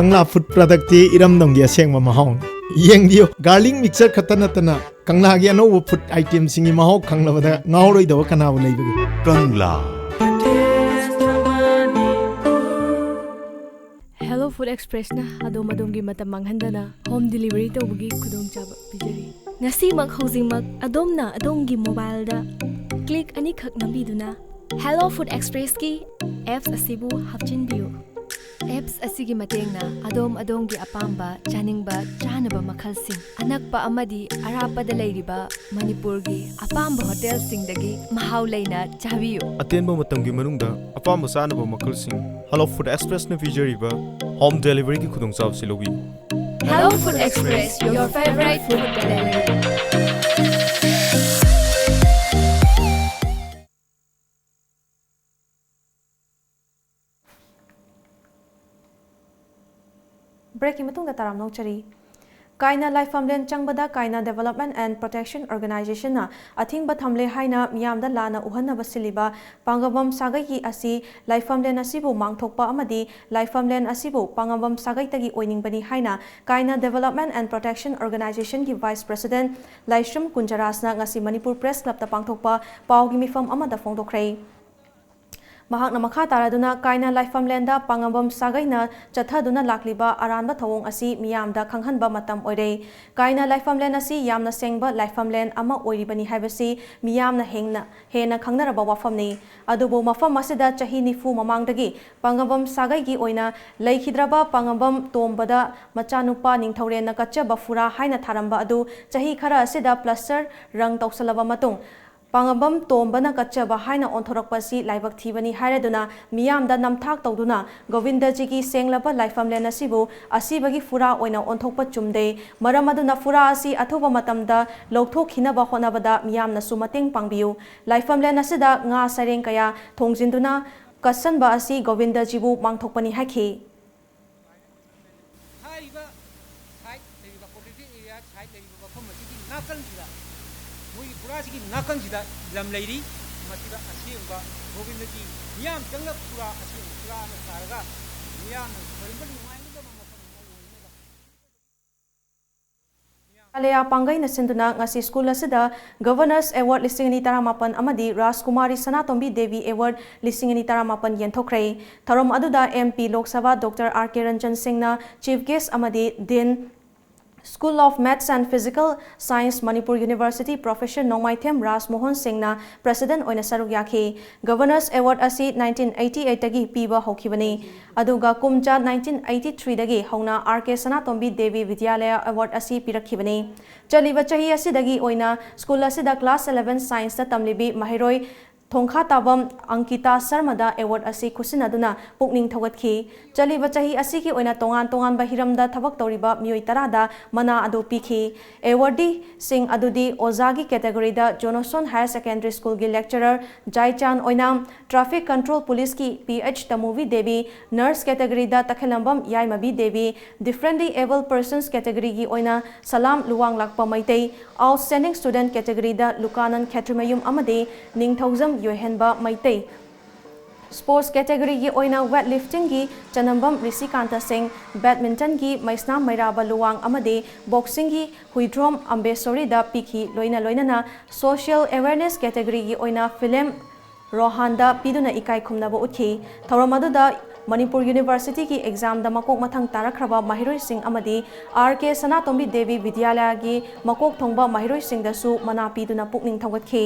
ꯀꯪꯂꯥ ꯐꯨꯗ ꯄ꯭ꯔꯗꯛꯇꯤ ꯏꯔꯝꯗꯝꯒꯤ ꯑꯁꯦꯡꯕ ꯃꯍꯥꯎꯅꯤ꯫ ꯌꯦꯡꯕꯤꯌꯨ, ꯒꯥꯔꯂꯤꯛ ꯃꯤꯛꯁꯆꯔ ꯈꯛꯇ ꯅꯠꯇꯅ ꯀꯪꯂꯥꯒꯤ ꯑꯅꯧꯕ ꯐꯨꯗ ꯑꯥꯏꯇꯦꯝꯁꯤꯡꯒꯤ ꯃꯍꯥꯎ ꯈꯪꯂꯕꯗ ꯉꯥꯎꯔꯣꯏꯗꯕ ꯀꯅꯥꯕꯨ ꯂꯩꯕꯒꯦ? ꯀꯪꯂꯥ꯫ Hello Food Expressꯅ ꯑꯗꯣꯝ ꯑꯗꯣꯝꯒꯤ ꯃꯇꯝ ꯃꯥꯡꯍꯟꯗꯅ ꯍꯣꯝ ꯗꯦꯂꯤꯚꯔꯤ ꯇꯧꯕꯒꯤ ꯈꯨꯗꯣꯡꯆꯥꯕ ꯄꯤꯖꯔꯤ꯫ ꯉꯁꯤꯃꯛ ꯍꯧꯖꯤꯛꯃꯛ ꯑꯗꯣꯝꯅ ꯑꯗꯣꯝꯒꯤ ꯃꯣꯕꯥꯏꯜꯗ ꯀ꯭ꯂꯤꯛ ꯑꯅꯤꯈꯛ ꯅꯝꯕꯤꯗꯨꯅ Hello Food Expressꯀꯤ ꯑꯦꯞꯁ ꯑꯁꯤꯕꯨ ꯍꯥꯞꯆꯤꯟꯕꯤꯌꯨ꯫ ꯑꯦꯞꯁ ꯑꯁꯤꯒꯤ ꯃꯇꯦꯡꯅ ꯑꯗꯣꯝ ꯑꯗꯣꯝꯒꯤ ꯑꯄꯥꯝꯕ ꯆꯥꯅꯤꯡꯕ ꯆꯥꯅꯕ ꯃꯈꯜꯁꯤꯡ ꯑꯅꯛꯄ ꯑꯃꯗꯤ ꯑꯔꯥꯞꯄꯗ ꯂꯩꯔꯤꯕ ꯃꯅꯤꯄꯨꯔꯒꯤ ꯑꯄꯥꯝꯕ ꯍꯣꯇꯦꯜꯁꯤꯡꯗꯒꯤ ꯃꯍꯥꯎ ꯂꯩꯅ ꯆꯥꯕꯤꯌꯨ꯫ ꯑꯇꯦꯟꯕ ꯃꯇꯝꯒꯤ ꯃꯅꯨꯡꯗ ꯑꯄꯥꯝꯕ ꯆꯥꯅꯕ ꯃꯈꯜꯁꯤꯡ Hello Food Expressꯅ ꯄꯤꯖꯔꯤꯕ ꯍꯣꯝ ꯗꯦꯂꯤꯚꯔꯤꯒꯤ ꯈꯨꯗꯣꯡꯆꯥꯕꯁꯤ ꯂꯧꯕꯤꯌꯨ꯫ Hello Food Express, your favorite food delivery. ꯕ꯭ꯔꯦꯛꯀꯤ ꯃꯇꯨꯡꯗ ꯇꯔꯥꯝꯅ ꯑꯣꯛꯆꯔꯤ꯫ ꯀꯥꯏꯅ ꯂꯥꯏꯐꯝꯂꯦꯟ ꯆꯪꯕꯗ ꯀꯥꯏꯅ Development and Protection Organizationꯅ ꯑꯊꯤꯡꯕ ꯊꯝꯂꯦ ꯍꯥꯏꯅ ꯃꯤꯌꯥꯝꯗ ꯂꯥꯟꯅ ꯎꯍꯟꯅꯕ ꯁꯤꯜꯂꯤꯕ ꯄꯥꯡꯒꯝꯕꯝ ꯁꯥꯒꯩꯒꯤ ꯑꯁꯤ ꯂꯥꯏꯐꯝꯂꯦꯟ ꯑꯁꯤꯕꯨ ꯃꯥꯡꯊꯣꯛꯄ ꯑꯃꯗꯤ ꯂꯥꯏꯐꯝꯂꯦꯟ ꯑꯁꯤꯕꯨ ꯄꯥꯡꯒꯝꯕꯝ ꯁꯥꯒꯩꯇꯒꯤ ꯑꯣꯏꯅꯤꯡꯕꯅꯤ ꯍꯥꯏꯅ ꯀꯥꯏꯅ Development and Protection Organizationꯒꯤ Vice President ꯂꯥꯏꯁ꯭ꯔꯝ ꯀꯨꯟꯖꯔꯥꯖꯅ ꯉꯁꯤ ꯃꯅꯤꯄꯨꯔ Press Clubꯇ ꯄꯥꯡꯊꯣꯛꯄ ꯄꯥꯎꯒꯤ ꯃꯤꯐꯝ ꯑꯃꯗ ꯐꯣꯡꯗꯣꯛꯈ꯭ꯔꯦ꯫ ꯃꯍꯥꯛꯅ ꯃꯈꯥ ꯇꯥꯔꯗꯨꯅ ꯀꯥꯏꯅ ꯂꯥꯏꯐꯝꯂꯦꯟꯗ ꯄꯥꯡꯒꯝꯕꯝ ꯁꯥꯒꯩꯅ ꯆꯠꯊꯗꯨꯅ ꯂꯥꯛꯂꯤꯕ ꯑꯔꯥꯟꯕ ꯊꯧꯑꯣꯡ ꯑꯁꯤ ꯃꯤꯌꯥꯝꯗ ꯈꯪꯍꯟꯕ ꯃꯇꯝ ꯑꯣꯏꯔꯦ꯫ ꯀꯥꯏꯅ ꯂꯥꯏꯐꯝꯂꯦꯟ ꯑꯁꯤ ꯌꯥꯝꯅ ꯁꯦꯡꯕ ꯂꯥꯏꯐꯝꯂꯦꯟ ꯑꯃ ꯑꯣꯏꯔꯤꯕꯅꯤ ꯍꯥꯏꯕꯁꯤ ꯃꯤꯌꯥꯝꯅ ꯍꯦꯟꯅ, ꯍꯦꯟꯅ ꯈꯪꯅꯔꯕ ꯋꯥꯐꯝꯅꯤ꯫ ꯑꯗꯨꯕꯨ ꯃꯐꯝ ꯑꯁꯤꯗ ꯆꯍꯤ ꯅꯤꯐꯨ ꯃꯃꯥꯡꯗꯒꯤ ꯄꯥꯡꯒꯝꯕꯝ ꯁꯥꯒꯩꯒꯤ ꯑꯣꯏꯅ ꯂꯩꯈꯤꯗ꯭ꯔꯕ ꯄꯥꯡꯒꯝꯕꯝ ꯇꯣꯝꯕꯗ ꯃꯆꯥꯅꯨꯄꯥ ꯅꯤꯡꯊꯧꯔꯦꯟꯅ ꯀꯠꯆꯕ ꯐꯨꯔꯥ ꯍꯥꯏꯅ ꯊꯥꯔꯝꯕ ꯑꯗꯨ ꯆꯍꯤ ꯈꯔ ꯑꯁꯤꯗ ꯄ꯭ꯂꯁꯇꯔ ꯔꯪ ꯇꯧꯁꯜꯂꯕ ꯃꯇꯨꯡ ꯄꯥꯡꯒꯝꯕꯝ ꯇꯣꯝꯕꯅ ꯀꯠꯆꯕ ꯍꯥꯏꯅ ꯑꯣꯟꯊꯣꯔꯛꯄ ꯑꯁꯤ ꯂꯥꯏꯕꯛ ꯊꯤꯕꯅꯤ ꯍꯥꯏꯔꯗꯨꯅ ꯃꯤꯌꯥꯝꯗ ꯅꯝꯊꯥꯛ ꯇꯧꯗꯨꯅ ꯒꯣꯕꯤꯟꯗꯖꯤꯒꯤ ꯁꯦꯡꯂꯕ ꯂꯥꯏꯐꯝꯂꯦꯟ ꯑꯁꯤꯕꯨ ꯑꯁꯤꯕꯒꯤ ꯐꯨꯔꯥ ꯑꯣꯏꯅ ꯑꯣꯟꯊꯣꯛꯄ ꯆꯨꯝꯗꯦ꯫ ꯃꯔꯝ ꯑꯗꯨꯅ ꯐꯨꯔꯥ ꯑꯁꯤ ꯑꯊꯨꯕ ꯃꯇꯝꯗ ꯂꯧꯊꯣꯛꯈꯤꯅꯕ ꯍꯣꯠꯅꯕꯗ ꯃꯤꯌꯥꯝꯅꯁꯨ ꯃꯇꯦꯡ ꯄꯥꯡꯕꯤꯌꯨ꯫ ꯂꯥꯏꯐꯝꯂꯦꯟ ꯑꯁꯤꯗ ꯉꯥ ꯁꯩꯔꯦꯡ ꯀꯌꯥ ꯊꯣꯡꯖꯤꯟꯗꯨꯅ ꯀꯠꯁꯟꯕ ꯑꯁꯤ ꯒꯣꯕꯤꯟꯗꯖꯤꯕꯨ ꯃꯥꯡꯊꯣꯛꯄꯅꯤ ꯍꯥꯏꯈꯤ꯫ ꯍꯥꯏꯔꯤꯕ ꯁꯥꯏꯠ ꯂꯩꯔꯤꯕ, protected area ꯁꯥꯏꯠ ꯂꯩꯔꯤꯕ ꯃꯐꯝ ꯑꯁꯤꯒꯤ ꯅꯥꯀꯟꯁꯤꯗ, ꯃꯣꯏꯒꯤ ꯐꯨꯔꯥꯁꯤꯒꯤ ꯅꯥꯀꯟꯁꯤꯗ ꯂꯝ ꯂꯩꯔꯤ꯫ ꯃꯁꯤꯗ ꯑꯁꯦꯡꯕ ꯒꯣꯕꯤꯟꯗꯒꯤ ꯃꯤꯌꯥꯝ ꯆꯪꯅ ꯐꯨꯔꯥ, ꯑꯁꯦꯡꯕ ꯐꯨꯔꯥ ꯑꯃ ꯁꯥꯔꯒ ꯃꯤꯌꯥꯝꯅ ꯈꯣꯏꯔꯝꯕ ꯅꯨꯡꯉꯥꯏꯒꯗꯕ ꯀꯥꯂꯌꯥ ꯄꯥꯡꯒꯩꯅ ꯁꯤꯟꯗꯨꯅ ꯉꯁꯤ ꯁ꯭ꯀꯨꯜ ꯑꯁꯤꯗ Governor's Award ꯂꯤꯁꯤꯡ ꯑꯅꯤ ꯇꯔꯥꯃꯥꯄꯟ ꯑꯃꯗꯤ ꯔꯥꯖꯀꯨꯃꯥꯔꯤ ꯁꯅꯥꯇꯣꯝꯕꯤ ꯗꯦꯕꯤ Award ꯂꯤꯁꯤꯡ ꯑꯅꯤ ꯇꯔꯥꯃꯥꯄꯟ ꯌꯦꯟꯊꯣꯛꯈ꯭ꯔꯦ꯫ ꯊꯧꯔꯝ ꯑꯗꯨꯗ M P Lok Sabha Doctor R K Ranjan Singhꯅ Chief Guest ꯑꯃꯗꯤ Dean School of Maths and Physical Science, Manipur University, Professor ꯅꯣꯡꯃꯥꯏꯊꯦꯝ ꯔꯥꯖ ꯃꯣꯍꯟ ꯁꯤꯡꯅ President ꯑꯣꯏꯅ ꯁꯔꯨꯛ ꯌꯥꯈꯤ꯫ Governor's Award ꯑꯁꯤ nineteen eighty eightꯇꯒꯤ ꯄꯤꯕ ꯍꯧꯈꯤꯕꯅꯤ, ꯑꯗꯨꯒ ꯀꯨꯝꯖꯥ nineteen eighty threeꯗꯒꯤ ꯍꯧꯅ R K ꯁꯅꯥꯇꯣꯝꯕꯤ ꯗꯦꯕꯤ ꯕꯤꯗ꯭ꯌꯥꯂꯌ Award ꯑꯁꯤ ꯄꯤꯔꯛꯈꯤꯕꯅꯤ꯫ ꯆꯠꯂꯤꯕ ꯆꯍꯤ ꯑꯁꯤꯗꯒꯤ ꯑꯣꯏꯅ ꯁ꯭ꯀꯨꯜ ꯑꯁꯤꯗ Class eleven Scienceꯇ ꯇꯝꯂꯤꯕꯤ ꯃꯍꯩꯔꯣꯏ ꯊꯣꯡꯈꯥ ꯇꯥꯕꯝ ꯑꯪꯀꯤꯇꯥ ꯁꯔꯃꯗ Award ꯑꯁꯤ ꯈꯨꯠꯁꯤꯟꯅꯗꯨꯅ ꯄꯨꯛꯅꯤꯡ ꯊꯧꯒꯠꯈꯤ꯫ ꯆꯠꯂꯤꯕ ꯆꯍꯤ ꯑꯁꯤꯒꯤ ꯑꯣꯏꯅ ꯇꯣꯉꯥꯟ ꯇꯣꯉꯥꯟꯕ ꯍꯤꯔꯝꯗ ꯊꯕꯛ ꯇꯧꯔꯤꯕ ꯃꯤꯑꯣꯏ ꯇꯔꯥꯗ ꯃꯅꯥ ꯑꯗꯨ ꯄꯤꯈꯤ꯫ Awardee ꯁꯤꯡ ꯑꯗꯨꯗꯤ ꯑꯣꯖꯥꯒꯤ categoryꯗ Johnson Higher Secondary Schoolꯒꯤ Lecturer ꯖꯥꯏꯆꯥꯟ ꯑꯣꯏꯅꯥꯝ, Traffic Control Policeꯀꯤ P H ꯇꯃꯨꯕꯤ Devi, Nurse categoryꯗ ꯇꯈꯦꯂꯝꯕꯝ ꯌꯥꯏꯃꯕꯤ Devi, Differently Abled Persons categoryꯒꯤ ꯑꯣꯏꯅ ꯁꯂꯥꯝ ꯂꯨꯋꯥꯡꯂꯥꯛꯄ ꯃꯩꯇꯩ, Outstanding Student categoryꯗ ꯂꯨꯀꯥꯅꯟ ꯈꯦꯇ꯭ꯔꯤꯃꯌꯨꯝ ꯑꯃꯗꯤ ꯅꯤꯡꯊꯧꯖꯝ ꯌꯣꯏꯍꯦꯟꯕ ꯃꯩꯇꯩ, Sports categoryꯒꯤ ꯑꯣꯏꯅ weightliftingꯒꯤ ꯆꯅꯝꯕꯝ ꯔꯤꯁꯤꯀꯥꯟꯇ ꯁꯤꯡ, badmintonꯒꯤ ꯃꯩꯁꯅꯥꯝ ꯃꯩꯔꯥꯕ ꯂꯨꯋꯥꯡ ꯑꯃꯗꯤ boxingꯒꯤ ꯍꯨꯏꯗ꯭ꯔꯣꯝ ꯑꯝꯕꯦꯁꯣꯔꯤꯗ ꯄꯤꯈꯤ꯫ ꯂꯣꯏꯅ ꯂꯣꯏꯅꯅ social awareness categoryꯒꯤ ꯑꯣꯏꯅ film ꯔꯣꯍꯥꯟꯗ ꯄꯤꯗꯨꯅ ꯏꯀꯥꯏ ꯈꯨꯝꯅꯕ ꯎꯠꯈꯤ꯫ ꯊꯧꯔꯝ ꯑꯗꯨꯗ ꯃꯅꯤꯄꯨꯔ Universityꯒꯤ examꯗ ꯃꯀꯣꯛ ꯃꯊꯪ ꯇꯥꯔꯛꯈ꯭ꯔꯕ ꯃꯍꯩꯔꯣꯏꯁꯤꯡ ꯑꯃꯗꯤ R K ꯁꯅꯥꯇꯣꯝꯕꯤ ꯗꯦꯕꯤ ꯕꯤꯗ꯭ꯌꯥꯂꯌꯒꯤ ꯃꯀꯣꯛ ꯊꯣꯡꯕ ꯃꯍꯩꯔꯣꯏꯁꯤꯡꯗꯁꯨ ꯃꯅꯥ ꯄꯤꯗꯨꯅ ꯄꯨꯛꯅꯤꯡ ꯊꯧꯒꯠꯈꯤ꯫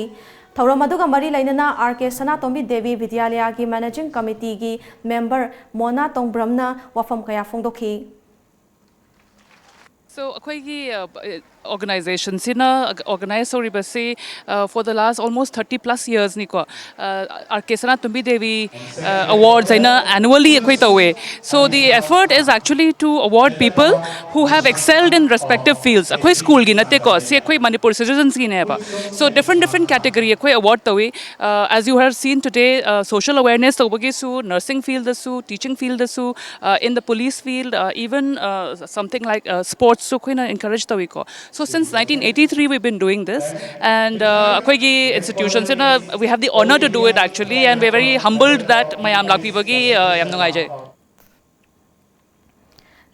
ꯊꯧꯔꯝ ꯑꯗꯨꯒ ꯃꯔꯤ ꯂꯩꯅꯅ R K ꯁꯅꯥꯇꯣꯝꯕꯤ ꯗꯦꯕꯤ ꯕꯤꯗ꯭ꯌꯥꯂꯌꯒꯤ Managing Committeeꯒꯤ member ꯃꯣꯅꯥ ꯇꯣꯡꯕ꯭ꯔꯝꯅ ꯋꯥꯐꯝ ꯀꯌꯥ ꯐꯣꯡꯗꯣꯛꯈꯤ꯫ So ꯑꯩꯈꯣꯏꯒꯤ organizationꯁꯤꯅ organize ꯇꯧꯔꯤꯕꯁꯤ for the last almost thirty plus yearsꯅꯤꯀꯣ꯫ R K Sanatombi Devi Awards ꯍꯥꯏꯅ annually ꯑꯩꯈꯣꯏ ꯇꯧꯋꯦ꯫ So the effort is actually to award people who have excelled in respective fields. ꯑꯩꯈꯣꯏ ꯁ꯭ꯀꯨꯜꯒꯤ ꯅꯠꯇꯦꯀꯣ, ꯁꯤ ꯑꯩꯈꯣꯏ Manipur citizensꯀꯤꯅꯦꯕ꯫ So different different category ꯑꯩꯈꯣꯏ award ꯇꯧꯋꯤ꯫ As you have seen today, social awareness ꯇꯧꯕꯒꯤꯁꯨ, nursing fieldꯗꯁꯨ, teaching fieldꯗꯁꯨ, in the police field, even something like sportsꯁꯨ ꯑꯩꯈꯣꯏꯅ encourage ꯇꯧꯋꯤꯀꯣ꯫ So since nineteen eighty three we've been doing this, and ꯑꯩꯈꯣꯏꯒꯤ institutionꯁꯤꯅ we have the honour to do it actually, and we're very humbled that ꯃꯌꯥꯝ ꯂꯥꯛꯄꯤꯕꯒꯤ ꯌꯥꯝ ꯅꯨꯡꯉꯥꯏꯖꯩ꯫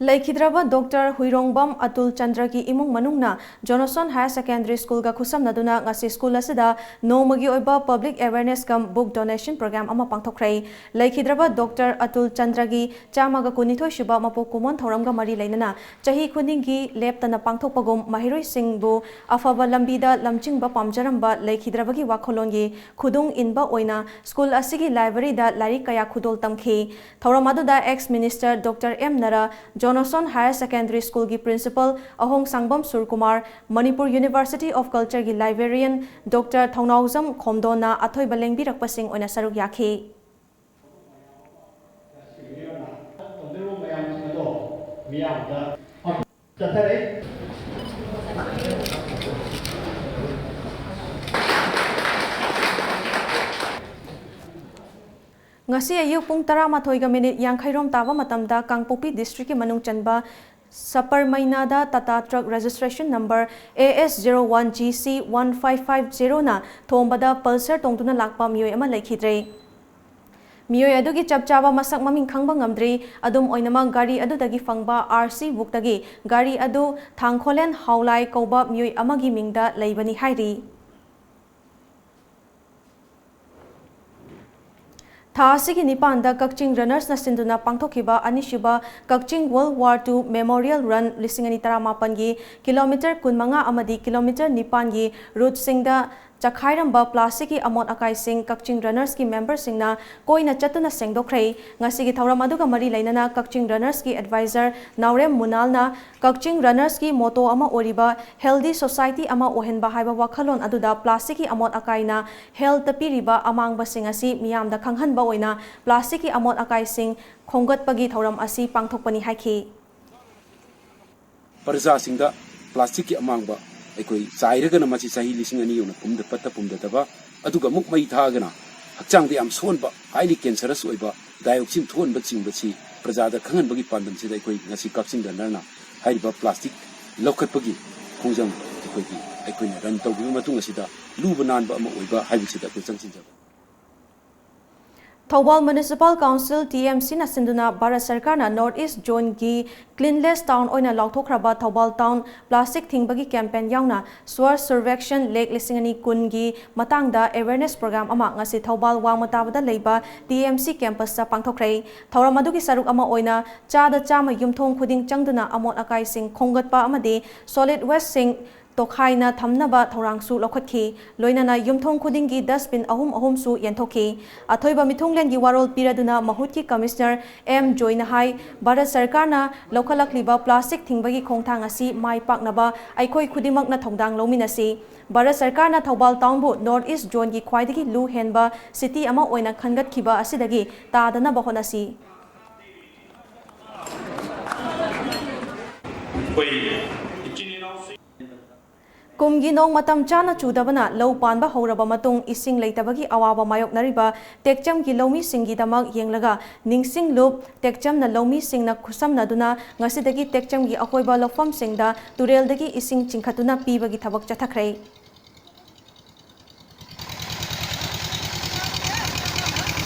ꯂꯩꯈꯤꯗ꯭ꯔꯕ doctor ꯍꯨꯏꯔꯣꯡꯕꯝ Atul ꯆꯟꯗ꯭ꯔꯒꯤ ꯏꯃꯨꯡ ꯃꯅꯨꯡꯅ ꯖꯣꯅꯣꯁꯣꯟ higher secondary ꯁ꯭ꯀꯨꯜꯒ ꯈꯨꯠꯁꯝꯅꯗꯨꯅ ꯉꯁꯤ school ꯑꯁꯤꯗ ꯅꯣꯡꯃꯒꯤ ꯑꯣꯏꯕ public awareness cum book donation program ꯑꯃ ꯄꯥꯡꯊꯣꯛꯈ꯭ꯔꯦ꯫ ꯂꯩꯈꯤꯗ꯭ꯔꯕ ꯗꯣꯛꯇꯔ ꯑꯇꯨꯜ ꯆꯟꯗ꯭ꯔꯒꯤ ꯆꯥꯝꯃꯒ ꯀꯨꯟꯅꯤꯊꯣꯏ ꯁꯨꯕ ꯃꯄꯣꯛ ꯀꯨꯝꯑꯣꯟ ꯊꯧꯔꯝꯒ ꯃꯔꯤ ꯂꯩꯅꯅ ꯆꯍꯤ ꯈꯨꯗꯤꯡꯒꯤ ꯂꯦꯞꯇꯅ ꯄꯥꯡꯊꯣꯛꯄꯒꯨꯝ ꯃꯍꯩꯔꯣꯏꯁꯤꯡꯕꯨ ꯑꯐꯕ ꯂꯝꯕꯤꯗ ꯂꯝꯖꯤꯡꯕ ꯄꯥꯝꯖꯔꯝꯕ ꯂꯩꯈꯤꯗ꯭ꯔꯕꯒꯤ ꯋꯥꯈꯜꯂꯣꯟꯒꯤ ꯈꯨꯗꯨꯡ ꯏꯟꯕ ꯑꯣꯏꯅ ꯁ꯭ꯀꯨꯜ ꯑꯁꯤꯒꯤ ꯂꯥꯏꯕ꯭ꯔꯦꯔꯤꯗ ꯂꯥꯏꯔꯤꯛ ꯀꯌꯥ ꯈꯨꯗꯣꯜ ꯇꯝꯈꯤ꯫ ꯊꯧꯔꯝ ꯑꯗꯨꯗ ex minister doctor M Nara, Johnson higher secondary ꯁ꯭ꯀꯨꯜꯒꯤ principal ꯑꯍꯣꯡ ꯁꯥꯡꯕꯝ ꯁꯨꯔꯀꯨꯃꯥꯔ, ꯃꯅꯤꯄꯨꯔ University of Cultureꯒꯤ librarian ꯗꯣꯛꯇꯔ ꯊꯧꯅꯥꯎꯖꯝ ꯈꯣꯝꯗꯣꯟꯅ ꯑꯊꯣꯏꯕ ꯂꯦꯡꯕꯤꯔꯛꯄꯁꯤꯡ ꯑꯣꯏꯅ ꯁꯔꯨꯛ ꯌꯥꯈꯤ꯫ ꯆꯠꯊꯔꯦ꯫ ꯉꯁꯤ ꯑꯌꯨꯛ ꯄꯨꯡ ꯇꯔꯥꯃꯥꯊꯣꯏꯒ ꯃꯤꯅꯤꯠ ꯌꯥꯡꯈꯩꯔꯣꯝ ꯇꯥꯕ ꯃꯇꯝꯗ ꯀꯥꯡꯄꯣꯛꯄꯤ districtꯀꯤ ꯃꯅꯨꯡ ꯆꯟꯕ ꯁꯄꯔꯃꯩꯅꯥꯗ Tata truck registration number A S zero one G C one five five zeroꯅ ꯊꯣꯝꯕꯗ Pulsar ꯇꯣꯡꯗꯨꯅ ꯂꯥꯛꯄ ꯃꯤꯑꯣꯏ ꯑꯃ ꯂꯩꯈꯤꯗ꯭ꯔꯦ꯫ ꯃꯤꯑꯣꯏ ꯑꯗꯨꯒꯤ ꯆꯞ ꯆꯥꯕ ꯃꯁꯛ ꯃꯃꯤꯡ ꯈꯪꯕ ꯉꯝꯗ꯭ꯔꯤ꯫ ꯑꯗꯨꯝ ꯑꯣꯏꯅꯃꯛ, ꯒꯥꯔꯤ ꯑꯗꯨꯗꯒꯤ ꯐꯪꯕ R C bookꯇꯒꯤ ꯒꯥꯔꯤ ꯑꯗꯨ ꯊꯥꯡꯈꯣꯂꯦꯟ ꯍꯥꯎꯂꯥꯏ ꯀꯧꯕ ꯃꯤꯑꯣꯏ ꯑꯃꯒꯤ ꯃꯤꯡꯗ ꯂꯩꯕꯅꯤ ꯍꯥꯏꯔꯤ꯫ ꯊꯥ ꯑꯁꯤꯒꯤ ꯅꯤꯄꯥꯟꯗ ꯀꯛꯆꯤꯡ runnersꯅ ꯁꯤꯟꯗꯨꯅ ꯄꯥꯡꯊꯣꯛꯈꯤꯕ ꯑꯅꯤꯁꯨꯕ ꯀꯛꯆꯤꯡ World War two Memorial Run ꯂꯤꯁꯤꯡ ꯑꯅꯤ ꯇꯔꯥꯃꯥꯄꯟꯒꯤ kilometre ꯀꯨꯟꯃꯉꯥ ꯑꯃꯗꯤ kilometre ꯅꯤꯄꯥꯟꯒꯤ routeꯁꯤꯡꯗ ꯆꯈꯥꯏꯔꯝꯕ plasticꯀꯤ ꯑꯃꯣꯠ ꯑꯀꯥꯏꯁꯤꯡ ꯀꯛꯆꯤꯡ runnersꯀꯤ memberꯁꯤꯡꯅ ꯀꯣꯏꯅ ꯆꯠꯇꯨꯅ ꯁꯦꯡꯗꯣꯛꯈ꯭ꯔꯦ꯫ ꯉꯁꯤꯒꯤ ꯊꯧꯔꯝ ꯑꯗꯨꯒ ꯃꯔꯤ ꯂꯩꯅꯅ ꯀꯛꯆꯤꯡ runnersꯀꯤ adviser ꯅꯥꯎꯔꯦꯝ ꯃꯨꯅꯥꯜꯅ ꯀꯛꯆꯤꯡ runnersꯀꯤ motto ꯑꯃ ꯑꯣꯏꯔꯤꯕ healthy society ꯑꯃ ꯑꯣꯏꯍꯟꯕ ꯍꯥꯏꯕ ꯋꯥꯈꯜꯂꯣꯟ ꯑꯗꯨꯗ plasticꯀꯤ ꯑꯃꯣꯠ ꯑꯀꯥꯏꯅ healthꯇ ꯄꯤꯔꯤꯕ ꯑꯃꯥꯡꯕꯁꯤꯡ ꯑꯁꯤ ꯃꯤꯌꯥꯝꯗ ꯈꯪꯍꯟꯕ ꯑꯣꯏꯅ plasticꯀꯤ ꯑꯃꯣꯠ ꯑꯀꯥꯏꯁꯤꯡ ꯈꯣꯝꯒꯠꯄꯒꯤ ꯊꯧꯔꯝ ꯑꯁꯤ ꯄꯥꯡꯊꯣꯛꯄꯅꯤ ꯍꯥꯏꯈꯤ꯫ ꯄ꯭ꯔꯖꯥꯁꯤꯡꯗ plasticꯀꯤ ꯑꯃꯥꯡꯕ ꯑꯩꯈꯣꯏ ꯆꯥꯏꯔꯒꯅ ꯃꯁꯤ ꯆꯍꯤ ꯂꯤꯁꯤꯡ ꯑꯅꯤ ꯌꯧꯅ ꯄꯨꯝꯗ-, ꯄꯠꯊ ꯄꯨꯝꯗꯗꯕ, ꯑꯗꯨꯒ ꯑꯃꯨꯛ ꯃꯩ ꯊꯥꯒꯅ ꯍꯛꯆꯥꯡꯗ ꯌꯥꯝ ꯁꯣꯛꯍꯟꯕ, highly cancerous ꯑꯣꯏꯕ dioxin ꯊꯣꯛꯍꯟꯕꯆꯤꯡꯕꯁꯤ ꯄ꯭ꯔꯖꯥꯗ ꯈꯪꯍꯟꯕꯒꯤ ꯄꯥꯟꯗꯝꯁꯤꯗ ꯑꯩꯈꯣꯏ ꯉꯁꯤ ꯀꯛꯆꯤꯡ runnerꯅ ꯍꯥꯏꯔꯤꯕ plastic ꯂꯧꯈꯠꯄꯒꯤ ꯈꯣꯡꯖꯪ ꯑꯩꯈꯣꯏꯒꯤ, ꯑꯩꯈꯣꯏꯅ run ꯇꯧꯈꯤꯕ ꯃꯇꯨꯡ ꯑꯁꯤꯗ ꯂꯨꯕ ꯅꯥꯟꯕ ꯑꯃ ꯑꯣꯏꯕ ꯍꯥꯏꯕꯁꯤꯗ ꯑꯩꯈꯣꯏ ꯆꯪꯁꯤꯟꯖꯕꯅꯤ꯫ Thoubal Municipal Council, T M C ꯅ ꯁꯤꯟꯗꯨꯅ ꯚꯥꯔꯠ ꯁꯔꯀꯥꯔꯅ North East Zone ꯒꯤ Cleanless Town ꯑꯣꯏꯅ ꯂꯥꯎꯊꯣꯛꯈ꯭ꯔꯕ ꯊꯧꯕꯥꯜ Town plastic ꯊꯤꯡꯕꯒꯤ campaign ꯌꯥꯎꯅ Swachh Survekshan Lakh ꯂꯤꯁꯤꯡ ꯑꯅꯤ ꯀꯨꯟꯒꯤ ꯃꯇꯥꯡꯗ awareness program ꯑꯃ ꯉꯁꯤ ꯊꯧꯕꯥꯜ ꯋꯥꯡꯃ ꯇꯥꯕꯗ ꯂꯩꯕ T M C campus ꯇ ꯄꯥꯡꯊꯣꯛꯈ꯭ꯔꯦ꯫ ꯊꯧꯔꯝ ꯑꯗꯨꯒꯤ ꯁꯔꯨꯛ ꯑꯃ ꯑꯣꯏꯅ ꯆꯥꯗ ꯆꯥꯝꯃ ꯌꯨꯝꯊꯣꯡ ꯈꯨꯗꯤꯡ ꯆꯪꯗꯨꯅ ꯑꯃꯣꯠ ꯑꯀꯥꯏꯁꯤꯡ ꯈꯣꯝꯒꯠꯄ ꯑꯃꯗꯤ solid waste ꯁꯤꯡ ꯇꯣꯈꯥꯏꯅ ꯊꯝꯅꯕ ꯊꯧꯔꯥꯡꯁꯨ ꯂꯧꯈꯠꯈꯤ꯫ ꯂꯣꯏꯅꯅ ꯌꯨꯝꯊꯣꯡ ꯈꯨꯗꯤꯡꯒꯤ dustbin ꯑꯍꯨꯝ ꯑꯍꯨꯝꯁꯨ ꯌꯦꯟꯊꯣꯛꯈꯤ꯫ ꯑꯊꯣꯏꯕ ꯃꯤꯊꯨꯡꯂꯦꯟꯒꯤ ꯋꯥꯔꯣꯜ ꯄꯤꯔꯗꯨꯅ ꯃꯍꯨꯠꯀꯤ Commissioner M ꯖꯣꯏꯅ ꯍꯥꯏ, ꯚꯥꯔꯠ ꯁꯔꯀꯥꯔꯅ ꯂꯧꯈꯠꯂꯛꯂꯤꯕ plastic ꯊꯤꯡꯕꯒꯤ ꯈꯣꯡꯊꯥꯡ ꯑꯁꯤ ꯃꯥꯏ ꯄꯥꯛꯅꯕ ꯑꯩꯈꯣꯏ ꯈꯨꯗꯤꯡꯃꯛꯅ ꯊꯧꯗꯥꯡ ꯂꯧꯃꯤꯟꯅꯁꯤ꯫ ꯚꯥꯔꯠ ꯁꯔꯀꯥꯔꯅ ꯊꯧꯕꯥꯜ Town ꯕꯨ North East Zone ꯒꯤ ꯈ꯭ꯋꯥꯏꯗꯒꯤ ꯂꯨ ꯍꯦꯟꯕ city ꯑꯃ ꯑꯣꯏꯅ ꯈꯟꯒꯠꯈꯤꯕ ꯑꯁꯤꯗꯒꯤ ꯇꯥꯗꯅꯕ ꯍꯣꯠꯅꯁꯤ꯫ ꯑꯩꯈꯣꯏ ꯏꯆꯤꯟ ꯏꯅꯥꯎꯁꯤꯡ ꯀꯨꯝꯒꯤ ꯅꯣꯡ ꯃꯇꯝ ꯆꯥꯅ ꯆꯨꯗꯕꯅ ꯂꯧ ꯄꯥꯟꯕ ꯍꯧꯔꯕ ꯃꯇꯨꯡ ꯏꯁꯤꯡ ꯂꯩꯇꯕꯒꯤ ꯑꯋꯥꯕ ꯃꯥꯌꯣꯛꯅꯔꯤꯕ ꯇꯦꯛꯆꯝꯒꯤ ꯂꯧꯃꯤꯁꯤꯡꯒꯤꯗꯃꯛ ꯌꯦꯡꯂꯒ ꯅꯤꯡꯁꯤꯡꯂꯨꯞ ꯇꯦꯛꯆꯝꯅ ꯂꯧꯃꯤꯁꯤꯡꯅ ꯈꯨꯠꯁꯝꯅꯗꯨꯅ ꯉꯁꯤꯗꯒꯤ ꯇꯦꯛꯆꯝꯒꯤ ꯑꯀꯣꯏꯕ ꯂꯧꯐꯝꯁꯤꯡꯗ ꯇꯨꯔꯦꯜꯗꯒꯤ ꯏꯁꯤꯡ ꯆꯤꯡꯈꯠꯇꯨꯅ ꯄꯤꯕꯒꯤ ꯊꯕꯛ ꯆꯠꯊꯈ꯭ꯔꯦ꯫